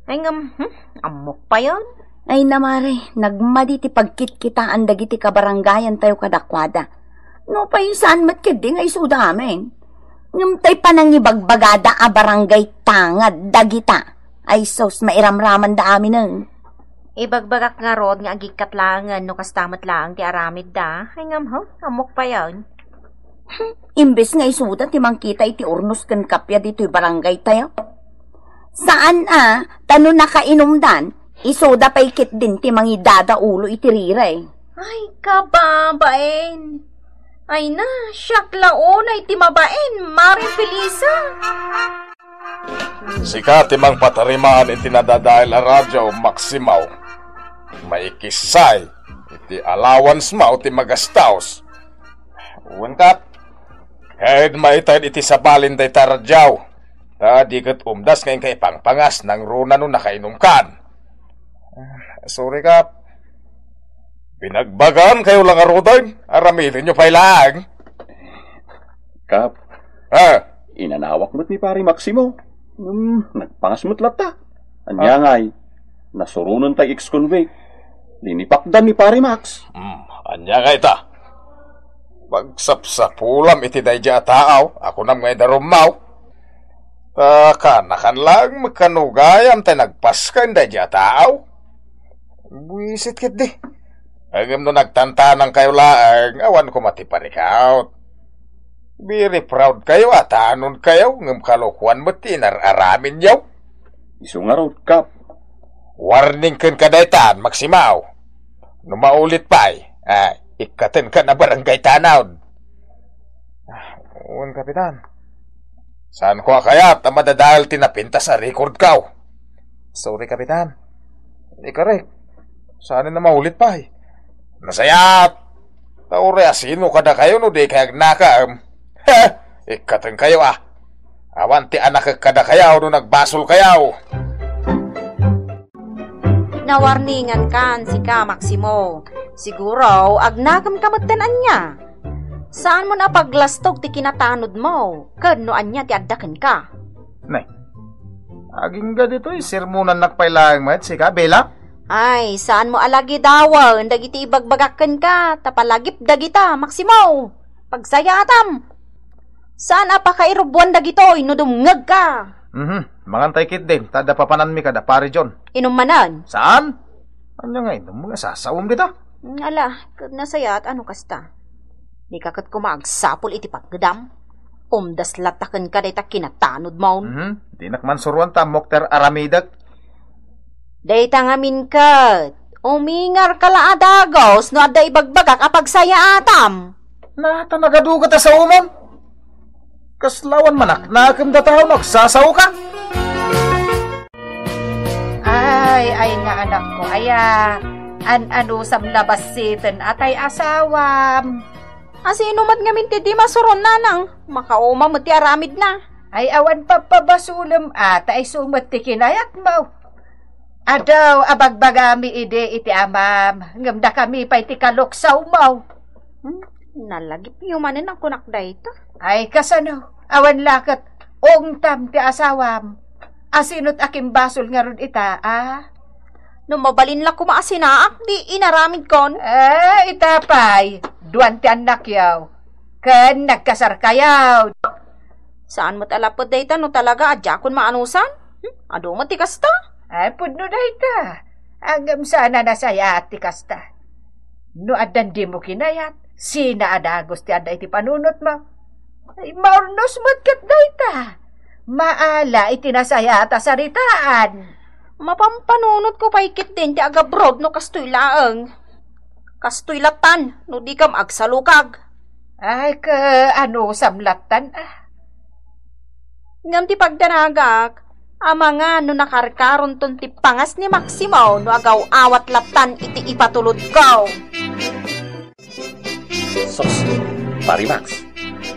Ay ngem, hmm, ammok payen. Ay na, mare, nagmadi ti pagkitkitaan dagiti kabarangayantayo kadakuada. Nupay saan met ketdi nga isuda amin. Ngem tay panangibagbagada a barangay tangad dagita. Ay sus, mairamramanda aminen. Ibagbagak ngarud nga agikkat laengen no kasta met laeng ti aramidda. Ay ngem, huh, ammok payen. Hmm, imbes nga isuda ti mangkita iti urnos ken kappia ditoy barangaytayo. Saan a, ta no nakainumdan, isuda pay ketdin ti mangidada ulo iti riray. Ay, kababain. Ay na, siak la unay ti mabain, Mare Felisa. Sika ti mangpatarimaan iti nadadael a radio, Maximo. Maikissay iti allowance mo ti magastaos. Wen kat, ket maitaed iti sabalin dayta radio. Ta di ket umdas nga inka ipangpangas nangruna no nakainumkan. Ah, sorry, Kap. Binagbagam kayo lang aruden. Aramidenyo pay laeng. Kap, Ah, inanawak met ni Pare Maximo. Hmm, nagpangas met latta. Ania Ah. ngay? Nasuronen tay ex-convict. Linipakdan ni Pare Max. Hmm, ania ngay ta? Pagsapsapulam iti daydiay a taaw, a kunam nga idarummaw. Ta kanakan laeng met kano gayam tay nagpasken daydiay a taaw. Buisit ketdi. Ngem no nagtantanang kayo laeng, awan koma ti parikaw. Very proud kayo a tanon kayo, ngem kalokuan met ti inar-araminyo. Isu ngarud, Kap. Warning kenka daytan, Maximo. No maulit pay, ah, ikkatenka na barangay tanaw. Ah, wen, Kapitan. Saanko a kayat a madadael ti napintas a record ko. Sorry, Kapitan. Ikarek, saan a maulit pay. Nasayaat! Ta uray asino kadakayo no di kay agnakem. Heh! Ikkatenkayo a. Awan ti anakek kadakayo no nagbasol kayo. Nawarningan kan sika, Maximo. Siguro, agnakem ka metten ania. Saan mo na paglastog ti kinatanod mo, ken no ania ti adda kenka. Nay, agingga ditoy, sermonannak pay laeng met sika, Bella? Ay, saan mo a lagidawen dagiti ibagbagak kenka, ta palagip dagita, Maximo. Pagsayaatam. Saan a pakairubuan dagitoy no dumngegka. Mhm. Mangantay ketdin, ta adda papananmi kada Pare John. Inum manen? Saan? Ania nga inum nga sasaom dita? Mm, ala, ket nasayaat a no kasta. Dika ket koma agsapul iti pagdam. Umdas latta kenka dayta kinatanod mo. Mhm. Dinak mansuroan ta ammok ti ar-aramidek. Dayta ngamin ket, umingarka la a dagus no adda ibagbagak a pagsayaatam. Na, ta nagadugat a saomon. Kasla awan manaknakem dataw no agsasaoka. Ay, ay nga anakko, aya, an-anusam la bassiten a tay asawam. Asino met ngamin ti di masuron, nanang? Makauma met ti aramidna. Ay, awan pagpabasolem a, ta isu met ti kinayatmo. Adu a bagbagami idi iti amam, ngem dakami pay ti kaluksawmo. Hmm, nalagipyo manen a kunak dayta. Ay, kasano? Awan la ket ungtam ti asawam. Asino't a kimbasol ngarud ita, a? No mabalin la koma a sinaak, di inaramidkon. Eh, ita pay, duan ti annakyo. Ken nagkasarkayo. Saan met a lapud dayta no talaga a diakon maanusan? Hmm? Adu met ti kasta? Ay, pudno dayta. Ngem saan a nasayaat ti kasta. No addan dimo kinayat, sina a dagus ti adda iti panunotmo? Ay, maurnos met ket dayta. Maala iti nasayaat a saritaan. Mapampanunotko pay ketdin ti agabroad no kastoy laeng. Kastoy lattan, no dikam agsalukag. Ay, kaanusam lattan, a? Ngem ti pagdanagak, amangan no nakarkaronton ti pangas ni Maximo no agaw-awat lattan iti ipatulodko. Sus, Pari Max,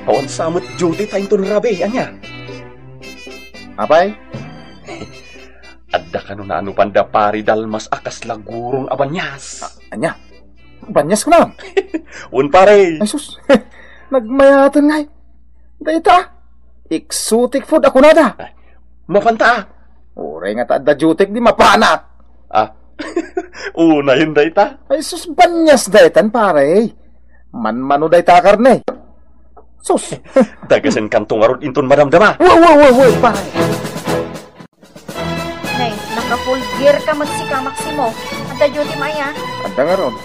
awan sa met duty ta inton rabii, ania? Apay? Adda kano nanupan da Pari Dalmas a kasla gurong a banias. A-, ania? Banias kunam? Wen, pare. Ay, sus. Nagmayaten ngay. Dayta. Exotic food a kunada. Ay, mapanta, a. Uray nga ta adda duty, di mapanak. A. Unayen dayta. Ay, sus, banias daytan, pare. Manmano dayta a karne. Sus. Dagasenkanto ngarud inton madamdama. Wa, wa, wa, wa, pare. Nay, naka-full gear ka met sika, Maximo. Adda duty mo aya? Adda ngarud.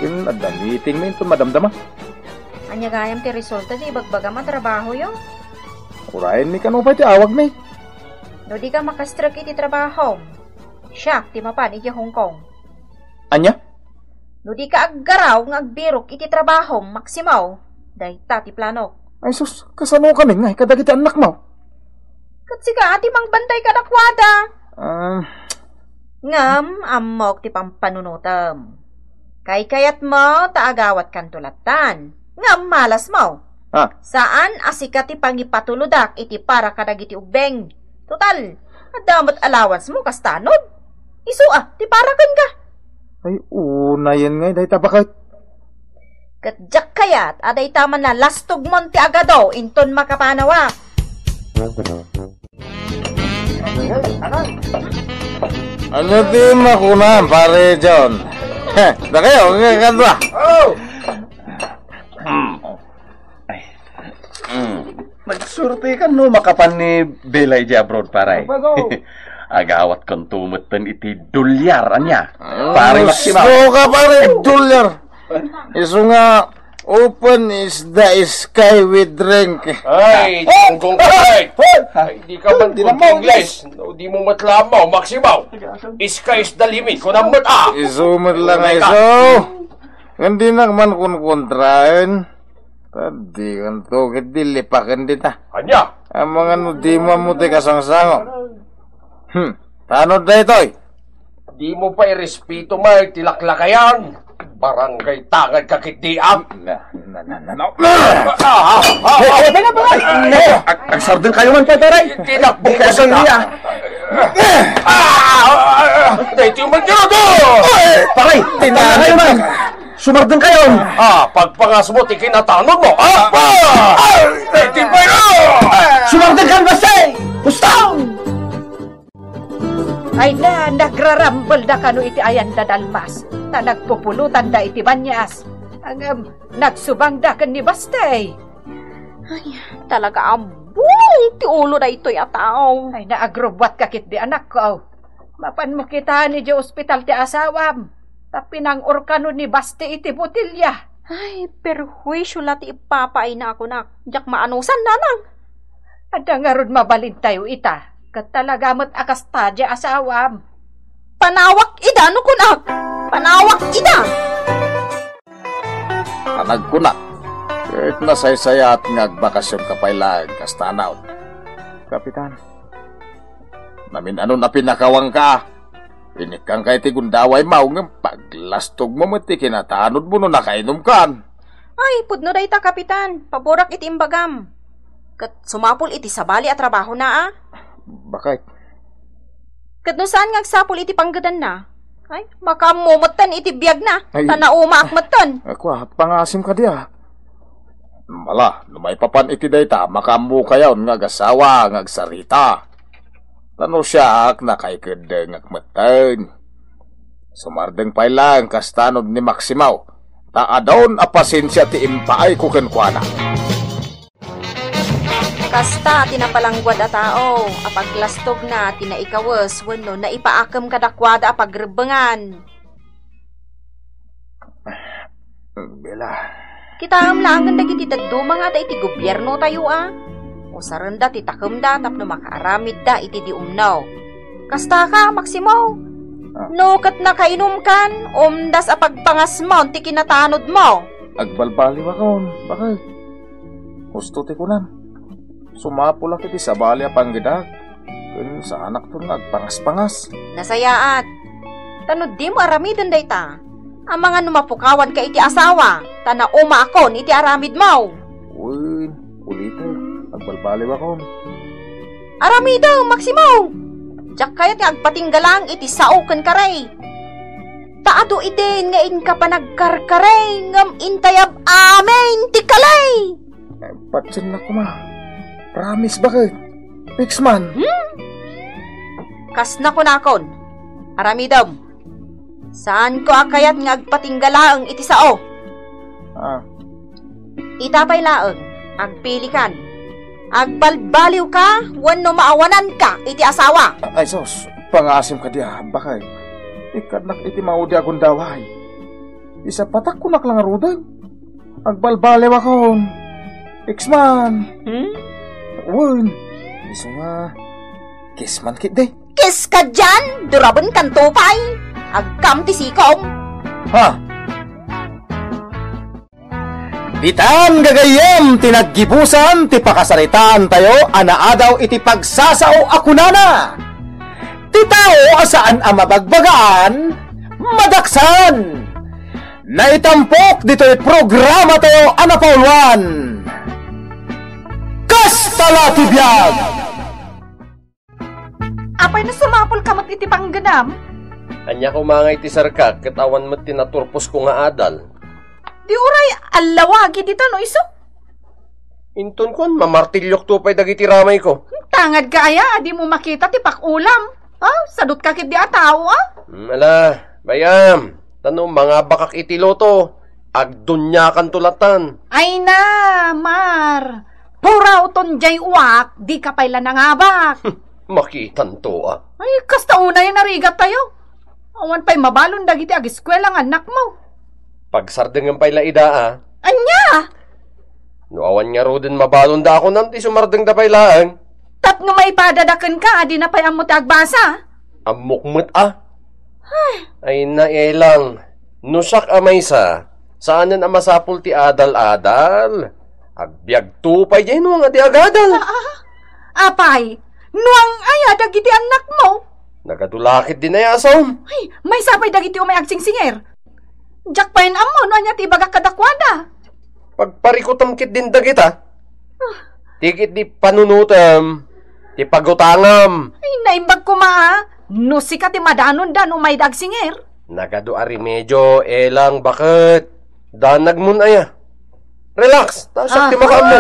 Ken adda meeting mi inton madamdama. Ania gayam ti resulta ti ibagbagam a trabahoyo? Urayenmi kano pay ti awagmi. No dika makastrek iti trabahom, siak ti mapan idiay Hong Kong. Ania? No dika aggaraw nga agbirok iti trabahom, Maximo, dayta ti planok. Ay sus, kasano kami ngay kadagiti annakmo? Ket sika ti mangbantay kadakuada. Ah. Ngem ammok ti pampanunotem. Kaykayatmo ta agawatkanto lattan. Ngem malasmo. Ah. Saan a sika ti pangipatulodak iti para kadagiti ubbing. Total, adda met allowance mo, kastanod? Isu a, ti para kenka. Ay, unayen ngay, dayta baket. Ket diak kayat a dayta man nalastogmon ti agado inton makapanawak. Ano ti makunam, Pare John? Dakayo, kadua. Oh! Mm. Ay. Mm. Nagsurti ka no makapan ni Bella idiay abroad, pare. Apa daw? Agawatkanto metten iti dolyar, ania? Ah, pare Maximo. Gusto ka, pare, dolyar. Isu nga, Open is the sky with drink. Ay, tunggong ka, ay. Ay, di ka man Di na mo, English. No, di mo matlabaw, Maximo. Sky is the limit. Kung ang mat-, ah. Isu met lang, Tunay ka. Isu. Hindi na man kunkontraen. Tadi kan to, kiti lipaken dita. Anya? Ang mga no di mo mo ti kasangsango. Hmm. Tano daytoy? Di mo pa irespeto may tilaklakayan. Barangay tangad ka kit di am. Na, na, na, na, na. Ah, ah, ah, ah. Hey, hey, teka, teka. Hey, ag-, agsardeng kayo man, pare. Tinakbo ka sa iya. Ah, ah, ah, ah. Dito yung magkano to. Pare, tinanay man. Sumardeng kayo. Ah, pagpangas mo, ti kinatanod mo. Ah, ah. Dito pa yun. Sumardeng kayo, basta. Gusto. Ay na, nagrarambelda kano iti ayan da Dalmas, ta nagpupulotanda iti banias. Ngem, nagsubangda ken ni Bastey. Ay, talaga a buong ti ulo daytoy a tao. Ay, naagrubuatka ketdi, anakko. Mapanmo kitaen idiay ospital ti asawam, ta pinang-or kano ni Bastey iti botelia. Ay, perhuisio la ti ipapaaina a kunak. Diak maanusan, nanang. Adda ngarud mabalintayo ita, ket talaga met a kasta diay asawam. Panawak ida no kunak! Panawak ida! Panagkunak, ket nasaysayaat nga agbakasionka pay laeng kasta a naon. Kapitan, namin-anon a pinakawangka, inikkanka iti gundawaymo, ngem paglastogmo met ti kinatanodmo no nakainumkan. Ay, pudno dayta, Kapitan. Paborak iti imbagam. Ket sumapul iti sabali a trabahona, a? Bakit? Ket no saan nga agsapul iti panggedanna, ay, makaammo metten iti biagna, Ay. ta naumaak metten. Ako, pangasim kadi, a. Mala, no maipapan iti dayta, makaammokayon nga agasawa nga agsarita. Ta no siak, nakaikeddengak metten. Sumardeng pay laeng kasta no ni Maximo, ta adun a pasensia ti impaayko kenkuana. Kasta ti napalangguad a tao a paglastogna ti naikawes wenno naipaakem kadakuada a pagrebbengan. Bella. Kitaem laengen dagiti dadduma nga adda iti gobiernotayo a usarenda ti takemda tapno makaaramidda iti di umno. Kasta ka, Maximo. Ah. No ket nakainumkan, umdas a pagpangasmon ti kinatanodmo. Agbalbaliwakon, bakit? Husto ti kunam. Sumapulak iti sabali a panggedak, ken saanakton nga agpangaspangas. Nasayaat. Ta no dimo aramiden dayta, amangan no mapukawanka iti asawa, ta naumaakon iti aramidmo. Wen, ulitek, agbalbaliwakon. Aramidem, Maximo! Diak kayat nga agpatingga laeng iti sao ken karey. Ta adu idin nga inka panagkarkarey, ngem intayab amin ti kaley! Eh, patiennak koma. Promise, bakit? Fix man. Hmm? Kasna kunakon, aramidem. Saanko a kayat nga agpatingga laeng iti sao. Ah. Ita pay laeng, agpilikan. Agbalbaliwka wenno maawananka iti asawa. Ay, sus, pangasim kadi a, bakit? Ikkannak iti maudi a gundaway. Isapatak kunak la ngaruden. Agbalbaliwakon. Fix man. Hmm? Wen. Isu nga, kiss man ketdi. Kiss ka dian! Durabenkanto pay! Agkam ti sikom! Ha? Ditan gagayyem ti naggibusan ti pakasaritaantayo a naadaw iti pagsasao a kunana, ti tao a saan a mabagbagaan, madaksan. Naitampok ditoy programatayo a napauluan, Kasta la ti Biag! Apay no sumapulka met iti panggenam? Ania koma nga iti sarkak ket awan met ti naturposko nga adal? Di uray allawagi dita no isu? Inton kuan, mamartilyokto pay dagiti ramayko. Tangad ka aya a dimo makita ti pakulam? Ha? Sadutka ketdi a tao, a? Hmm, ala, bay-am, ta no mangabakak iti loto, agduniakanto latan. Ay na, Mar! Purawton diay uwak, dika pay la nangabak. Makitanto, a. Ay, kasta unay a narigattayo. Awan pay mabalon dagiti ageskuela nga annakmo. Pagsardengem pay la ida, a. Ania? No awan ngaruden mabalonda a kunam ti sumardengda pay laeng. Tapno maipadada kenka a dina pay ammo ti agbasa? Ammok met a. Ay, naelang. No siak a maysa, saanen a masapul ti adal-adal. Agbiagto pay diay no nga di agadal. Ah, ah. Apay, no ang-aya dagiti annakmo? Nagadu la ketdin aya a saom. Ay, maysa pay dagiti umay agsingsingir. Diak pay ammo no ania ti ibagak kadakuada. Pagparikutem ketdin dagita. Ah. Ti ketdi panunotem, ti pagutangam. Ay, naimbag koma, a. No sika ti madanonda no umayda agsingir. Nagadu a remedio, elang, baket. Danagmon aya. Relax, ta siak ti makaammo.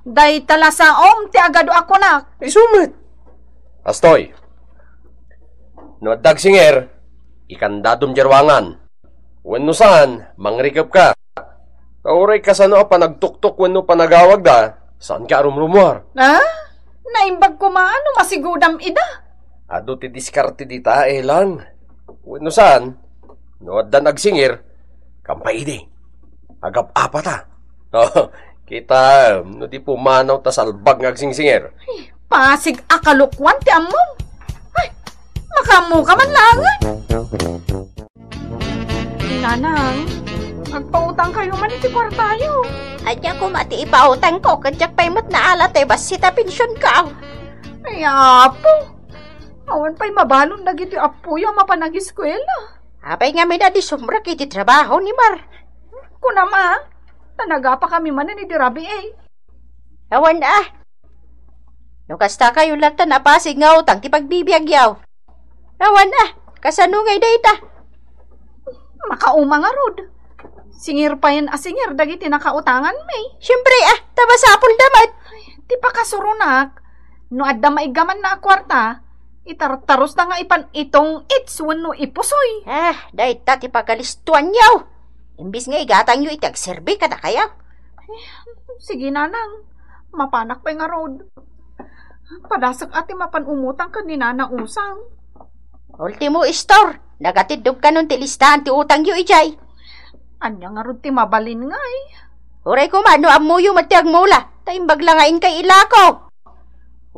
Dayta la saom ti agadu a kunak. Isu met. Astoy. No adda agsingir, ikandadom diay ruangan. Wenno saan, mangrikepka. Ta uray kasano a panagtuktok wenno panagawagda, saanka a rumrumuar. Ah? Naimbag koma no masigodam ida. Adu ti diskarte dita, elang. Wenno saan, no addan agsingir, kampay idi. Agap-apata. Oh, kita, no di pumanaw ta salbag nga agsingsingir. Ay, pasig a kalokuan ti ammom. Ay, makaammoka man laengen. Nanang, agpautangkayo man iti kuartayo. Ania koma ti ipautangko, ket diak pay met naala ti bassit a pensionko. Ay, apo. Awan pay mabalon dagiti appoyo a mapan agiskuela. Apay ngamin a di sumrek iti trabaho ni Mar? Kunam a, ta nagapakami manen iti rabii. Awan a. No kasta kayo latta, napasig nga utang ti pagbibiagyo. Awan a, kasano ngay dayta? Makauma ngarud. Singir payen a singir dagiti nakautanganmi. Siempre a, ta masapulda met. Ay, ti pakasuronak, no adda maiggamanna a kuarta, itartarusna nga ipan itong-its wenno ipusoy. Ah, dayta ti pagalistuanyo. Imbis nga igatangyo iti agserbi kadakayo. Eh, sige, nanang. Mapanak pay ngarud. Padasek a ti mapan umutang ken ni Nana Usang. Ultimo, Istor, nagatiddog kanon ti listaan ti utangyo idiay. Ania ngarud ti mabalin ngay? Uray koma no ammoyo met ti agmula, ta imbag la nga inkay ilako.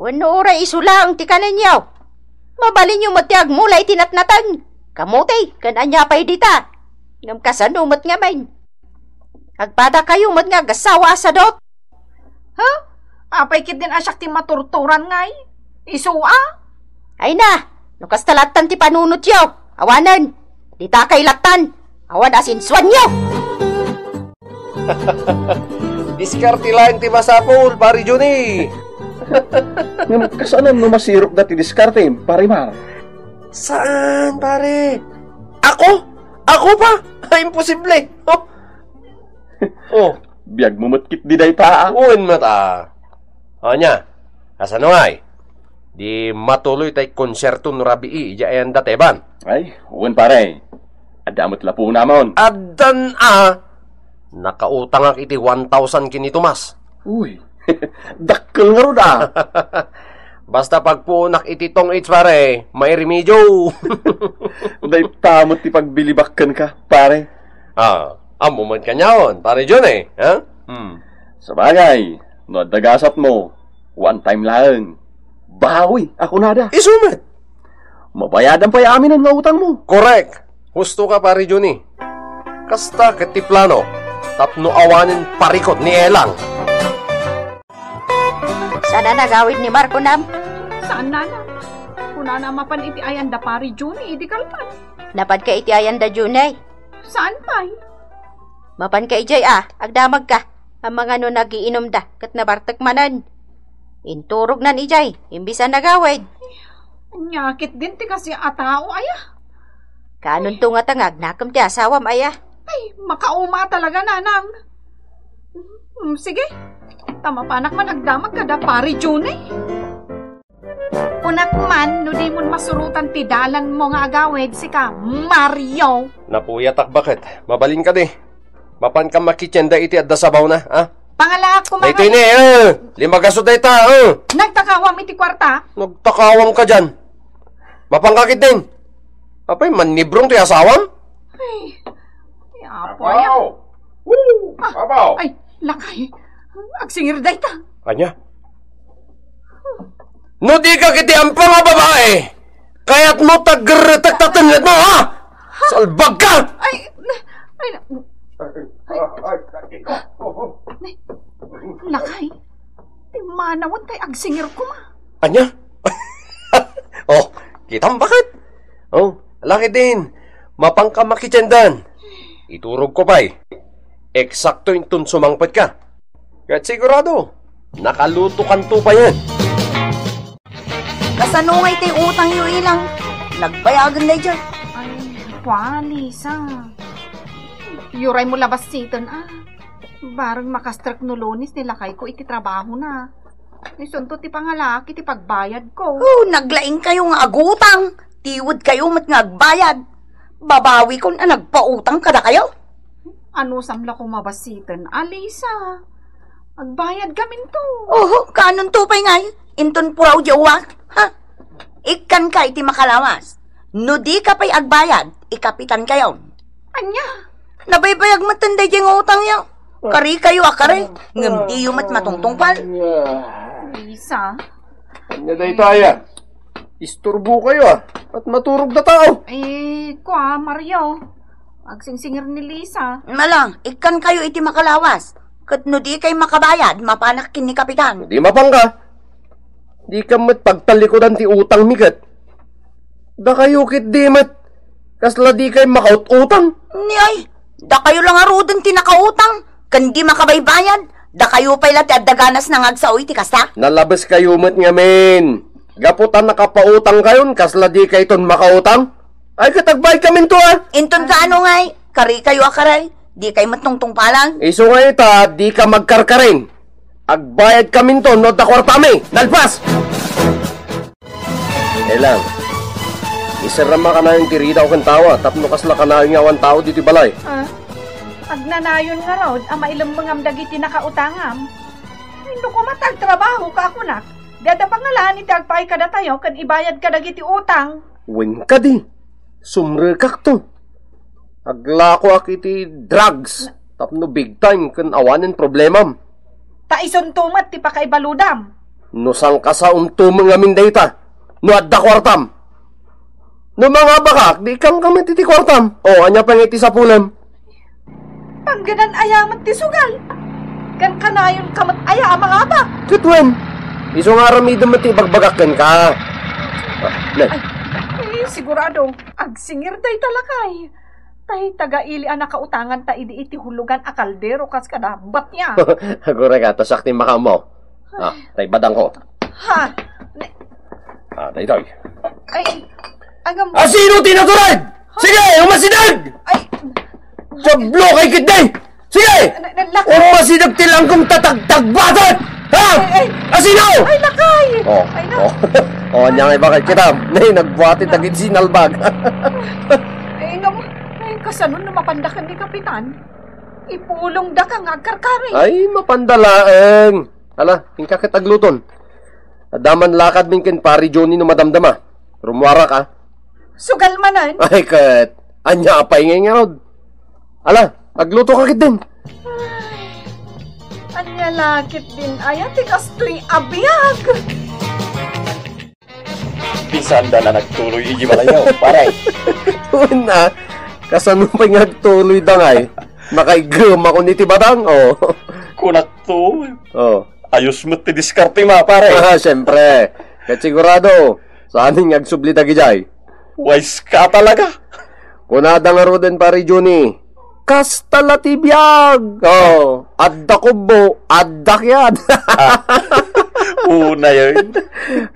Wenno uray isu laeng ti kanenyo. Mabalinyo met ti agmula iti natnateng, kamote, ken ania pay dita. Ngem kasano met ngamin? Agpadakayo met nga agassawa a sadot. Ha? Apay ketdin a siak ti maturturan ngay? Isu a? Ay na, no kasta lattan ti panunotyo, awanen. Dita kay lattan. Awan a sinsuanyo. Diskarte laeng ti masapul, Pare Johnny. Ngem kasano no masirok dati diskarte, Pare Mar? Saan, pare? Ako? Ako pa? Ay, imposible. Oh. Oh. Biagmo met ketdi dayta, a. Wen met, a. Ania, kasano ngay? Di matuloy tay konserto no rabii idiay ayanda Teban. Ay, wen pare. Adda met lapunamon. Addan a. Nakautangak iti one thousand ken ni Tomas. Uy, dakkel ngarud a. Basta pagpuonak iti tong-its, pare, mairemedio. Dayta met ti pagbilibak kenka, pare. Ah, ammo met kaniaon, Pare Johnny, ha? Hmm. Sabagay, no adda gasatmo, one time laeng. Bawi a kunada. Isu met. Mabayadan pay aminen nga utangmo. Korek. Husto ka, Pare Johnny. Kasta ket ti plano tapno awanen parikut ni Elang. Saan a nagawid ni Mar kunam? Saan, nana? Kunana a mapan iti ayanda Pare Johnny idi kalman. Napanka iti ayanda Johnny? Saan pay? Mapanka idiay a, agdamagka. Amangan no nagiinumda ket nabartek manen. Inturognan idiay, imbis a nagawid. Ania ketdin ti kasi a tao, aya? Kaanonto ngata nga agnakem ti asawam, aya? Ay, makauma talaga, nanang. Mm, sige. Ta mapanak man agdamag kada Pare Johnny. Kunak man, no dimon masurotan ti dalanmo nga agawid, sika, Mario. Napuyatak, baket. Mabalin kadi. Mapanka makitienda iti adda sabawna, a? Pangalaak koma. Daytoy ni, a. Lima gaso dayta, a. Nagtakawam iti kuarta? Nagtakawam ka dian. Mapanka ketdin. Apay, mannibrong ti asawam? Ay, ay, apo, aya. Apo. Woo! Abaw! Ay, lakay. Agsingir dayta. Ania? No di ka kiti ampo nga babae, kayatmo taggerretek ta tengngetmo, ha? Salbag ka! Ay, ay, ay, lakay. Ti manawen tay agsingir koma. Ania? Oh, kitam baket? Oh, lakay din. Mapangka makitiendan. Iturog ko pay. Eksakto inton sumangpet ka. Ket sigurado, nakalutokanto payen. Kasano ngay ti utangyo, Ilang? Nagbayagen daydiay? Ay, kua, Lisa. Yuray mo labas siten, ah. Bareng makastrek no Lunes ni lakayko iti trabahona. Isunto ti pangalaak iti pagbayadko. Oh, naglaingkayo nga agutang. Tiwedkayo met nga agbayad. Babawikon a nagpautang kadakayo. Anusam la koma basiten, Alisa. Agbayad kaminto. Oho, kaanonto pay ngay? Inton puraw diay uwak, ha? Ikkanka iti makalawas. No di ka pay agbayad, ikapitankayo. Ania? Nabaybayag met daydiay nga utangyo. Karikayo a kari, ngem diyo met matungtungpal. Lisa. Ania dayta aya? Isturbokayo, ah. At maturog da tao. Eh, kua, Mario. Agsingsingir ni Lisa. Mala, ikkankayo iti makalawas. Ket no di kay makabayad, mapanak ken ni Kapitan. Di mapanka. Di ka met pagtalikudan ti utangmi ket. Dakayo ketdi met. Kasla di kay makaut-utang. Ni ay, dakayo la ngaruden ti nakautang. Ken di makabaybayad. Dakayo pay la ti adda ganas nga agsao iti kasta. Nalabeskayo met ngamin. Gapu ta nakapautangkayon, kasla di kayton makautang? Ay, ket agbayadkaminto, ah. Inton kaano ngay? Karikayo a karay. Di kay met tungtungpalan. Isu nga ita, di ka magkarkarin. Agbayadkaminto no adda kuartami. Nalpas! Elang, iserrama kanayon ti ridaw ken tawa tapno kasla kanayon nga awan tao ditoy balay. Ah, agnanayon ngarud a mailemmengam dagiti nakautangam. Wenno koma ta agtrabahoka a kunak, di adda pangalaan iti agpaay kadatayo ken ibayadka dagiti utang. Wen kadi, sumrekakto. Aglakoak iti drugs tapno big time ken awanen problemam. Ta isunto met ti pakaibaludam. No sangkasaonto met ngamin dayta, no adda kuartam. No mangabakak, di ikkanka met iti kuartam. O, ania pay nga iti sapulem? Panggenan aya met ti sugal. Ken kanayonka met aya a mangabak. Ket wen, isu nga aramidem met ti ibagbagak kenka. Ah, ne. Ay, eh, sigurado, agsingir dayta lakay. Tay taga-ili a nakautanganta idi iti hulugan a kaldero kas kada batya. Agurayka, ta siak ti makaammo. Ah, tay badangko. Ha? Ne- Ah, daytoy. Ay, agam- Asino ti natured? Sige, umasideg! Ay, Sablo kay kitdi! Sige! Na- na- lak- Umasideg ti langkom ta tagtagbatek! Ha? Ay, ay. Asino? Ay, lakay! Oh, Ay, na- oh. Oh, anya nga iba kay kita? Nay, nagbuati dagiti sinalbag. Ay, ngam, ay, kasano no mapandakan ni Kapitan? Ipulongdaka nga agkarkari. Ay, mapanda laeng. Ala, inka ket agluton. Adda man lakadmin ken Pari Johnny no madamdama. Rummuarak, a. Sugal manen. Ay, ket. Ania pay ngay ngarud? Ala, aglutoka ketdin. Ay, ania la ketdin aya ti kastoy a biag? Bisan da na nagtuloy iti balayaw, pare. Wen a, kasano pay nga agtuloy da ngay? Nakaigem ako ni ti batang, oh. Kunak to. Oh. Ayos met ti diskarte ma, pare. Ah, siyempre. Ket sigurado, saan nga agsubli dagidiay? Wise ka talaga. Kunada ngaruden, Pare Johnny, kasta la ti biag. Oh, adda kubbo, adda kiad. Ah. Una yun.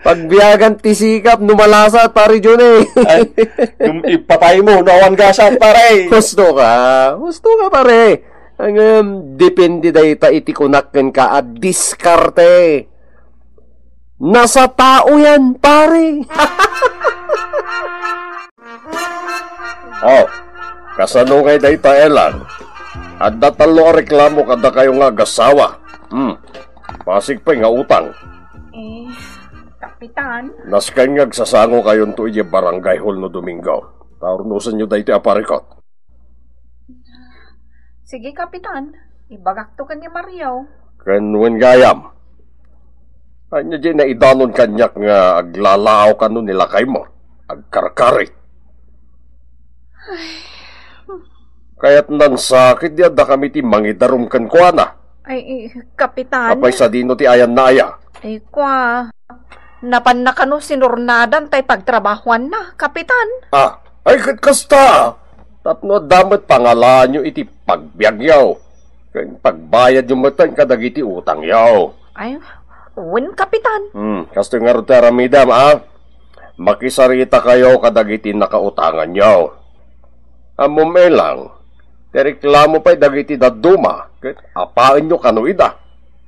Pagbiagan ti sikap, no malasat, Pare Johnny. Ay, yung ipatay mo, no awan gasat, pare. Husto ka. Husto ka, pare. Ngem, depende dayta iti kunak kenka a diskarte. Nasa tao yan, pare. Oh, kasano ngay dayta, Elan? Adda tallo a reklamo kadakayo nga agasawa. Hmm, pasig pay nga utang. Eh, Kapitan. Nasken nga agsasango kayonto idiay barangay hall no Domingo. Taurnosenyo daytoy a parikut. Sige, Kapitan. Ibagakto ken ni Mario. Ken wen gayam. Ania diay naidanon kaniak nga aglalaaw kano ni lakaymo? Agkarkarit. Kayat nansakit diay addakami ti mangidarum kenkuana. Ay, eh, Kapitan. Apay sadino ti ayanna aya? Ay, kua. Napanna kano sinurnadan tay pagtrabahuanna, Kapitan. Ah, ay, ket kasta. Tapno adda met pangalaanyo iti pagbiagyo. Ken pagbayadyo metten kadagiti utangyo. Ay, wen, Kapitan. Hmm, kastoy ngarud ti aramidem, a? Makisaritakayo kadagiti nakautanganyo. Ammom, Elang, ti reklamo pay dagiti dadduma, ket apaenyo kano ida,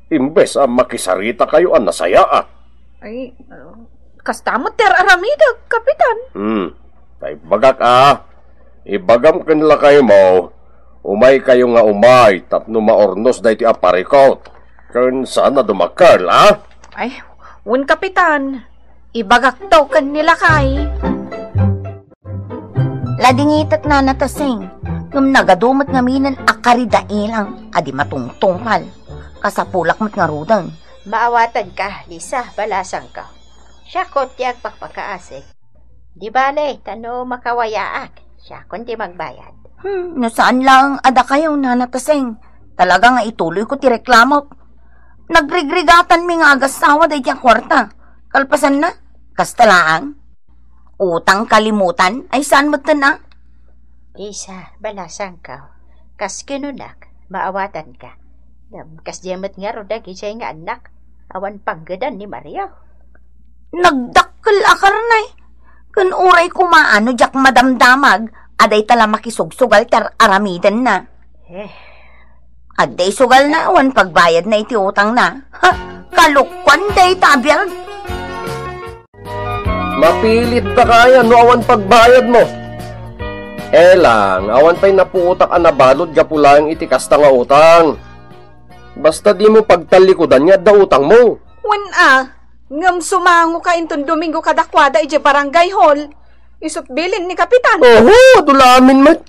imbes a makisaritakayo a nasayaat. Ay, uh, kasta met ti ar-aramidek, Kapitan. Hmm, ta ibbagak a, ibagam ken lakaymo, umaykayo nga umay tapno maurnos daytoy a parikut. Ken saan a dumakkel, a? Ay, wen, Kapitan, ibagakto ken ni lakay. Ladingitek, Nana Tasing, ngem nagadu met ngaminen a kari da Elang a di matungtungpal. Kasapulak met ngaruden. Maawatanka, Lisa, balasangko. Siakon ti agpakpakaasik. Di bale, ta no makawayaak, siakon ti magbayad. Hmm, no saan laeng a dakayo, Nana Tasing, talaga nga ituloyko ti reklamok. Nagrigrigatanmi nga agassawa daydi a kuarta. Kalpasanna, kasta laeng. Utang kalimutan, ay saan metten a? Lisa, balasangko. Kas kinunak, maawatanka. Ngem kasdiay met ngarud dagidiay nga annak, awan panggedan ni Mario. Nagdakkel a karne. Ken uray koma no diak madamdamag a dayta la makisugsugal ti ar-aramidenna. Eh. Adda isugalna awan pagbayadna iti utangna. Ha? Kalokuan dayta a biag. Mapilit ta kaya no awan pagbayadmo. Elang, awan pay napuotak a nabalud gapu laeng iti kasta nga utang. Basta dimo pagtallikudan nga adda utangmo. Wen a, ngem sumangoka inton Domingo kadakuada idiay barangay hall. Isut' bilin ni Kapitan. Oho, adu la amin met.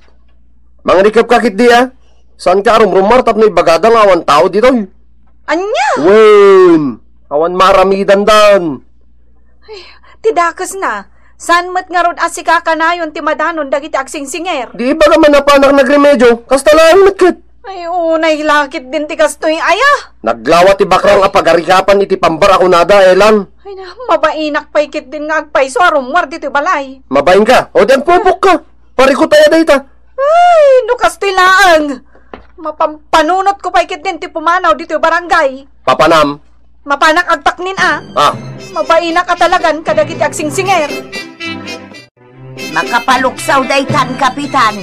Mangrikepka ketdi a. Saanka a rumrummuar tapno ibagada nga awan tao ditoy. Ania? Wen, awan maaramidandan. Ay, ti dakesna, saan met ngarud a sika kanayon ti madanon dagiti agsingsinger? Di ibagam a napanak nagremedio, kasta laeng met ket. Ay, unay la ketdin ti kastoy aya. Naglawa ti bakrang a pagarikapan iti pambar a kunada, Elang. Ay na, mabainak pay ketdin nga agpayso a rummuar ditoy balay. Mabainka, o di agpupokka. Parikut aya dayta. Ay, no kastoy laeng. Mapampanunotko pay ketdin ti pumanaw ditoy barangay. Papanam. Mapanak agtaknin a. Ah. Mabainak a talagan kadagiti agsingsinger. Makapaluksaw daytan, Kapitan.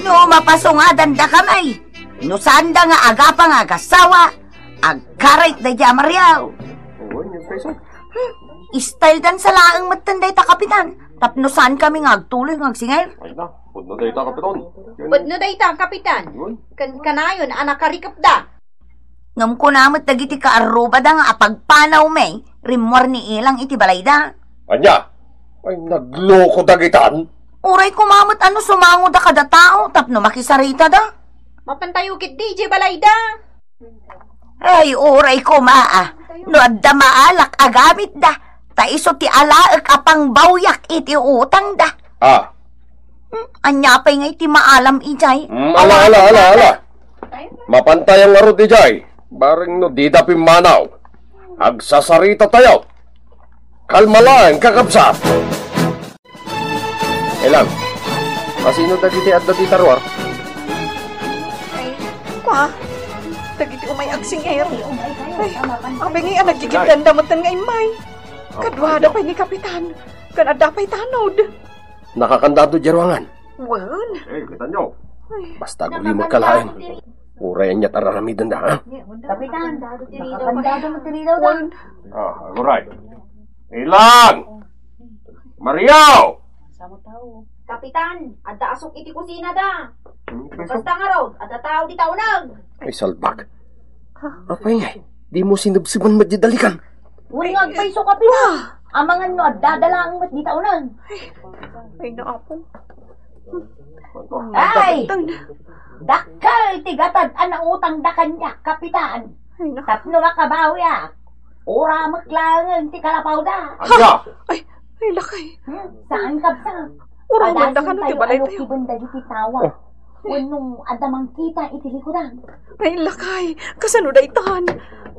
No mapasungadan dakami, no saanda nga agapa nga agassawa, agkarit daydi a Mario. Oo, yun, Kapitan. Hmm, style dan sa laeng metten dayta, Kapitan. Tapno saan kami nga agtuloy nga agsinger? Ay na, pudno dayta, Kapitan. Pudno dayta, Kapitan. Yun. Ken kanayon a nakarikepda. Ngem kuna met dagiti kaarrubada nga apagpanawmi, rimmuar ni Ilang iti balayda. Ania? Ay, nagloko dagitan? Uray koma met a no sumangoda kada tao tapno makisaritada. Mapantayo ketdi idiay balayda. Ay, uray koma a, no adda maalak a gamitda, ta isu ti alaek a pangbawyak iti utangda. Ah. Hmm, ania pay ngay ti maalam idiay? Hmm, ala, ala, ala, ala. Mapantayo ngarud idiay. Bareng no dida pimmanaw. Agsasaritatayo. Kalma laeng, kakabsat. Elang, asino dagiti adda dita ruar? Ay, kua, dagiti umay agsing-er. Ay, apay ngay a naggigiddanda metten nga immay. Kaduada pay ni Kapitan, ken adda pay tanod. Nakakandado diay ruangan. Wen. Eh, kitanyo. Ay. Basta aguli met ka laeng. Uray aniat a aramidenda, ha? Kapitan, nakakandado met ti ridaw. Wen. Ah, aguray. Ilang! Mario! Kapitan, adda asuk iti kusinada. Hmm, basta ngarud, adda tao dita uneg. Ay, salbag. Apay ngay, dimo sinebseban met diay dalikan? Wen nga agpayso, Kapitan. Amangan no adda da laeng met dita uneg. Ay, ay, naapo. Ay! Dakkel ti gatad a nautangda kaniak, Kapitan. Ay, naku. Tapno makabawiak, uramek laengen ti kalapawda. Ania? Ay, ay, lakay. Hmm, saan, kabsat? Uramek da kano ti balaytayo. Padasen tayo a lukiben dagiti tawa. Oh. Wenno adda mangkita iti likudan. Ay, lakay, kasano daytan?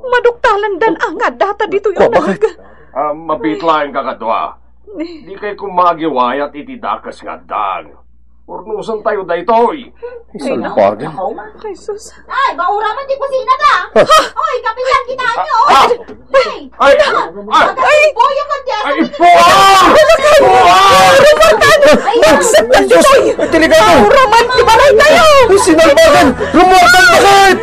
Maduktalandan a nga addata ditoy. Ko, bakit? Uneg. Ah, mabiit laeng, kakadua. Dikay koma agiwayat iti dakes nga addang. Urnosen tayo daytoy. Ay, salbagan. Jesus. Ay, mauraman ti kusina da. Oy, kapitan, kitaenyo. Ah! Ay! Ay! Ay! Ay! Boya ka, Jess. Ay, ipo! Ay, Diyos! Ay, delikado! Mauraman ti balaytayo! Ay, sinalbagan! Lumuwag ang bakit!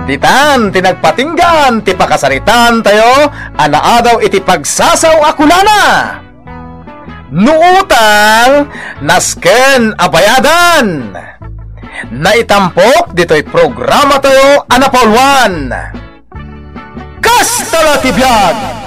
Ditan ti nagpatinggaan ti pakasaritaan tayo a naadaw iti pagsasaw a kunana, "No utang, nasken a bayadan." Naitampok ditoy programa tayo a napauluan, Kasta la ti Biag!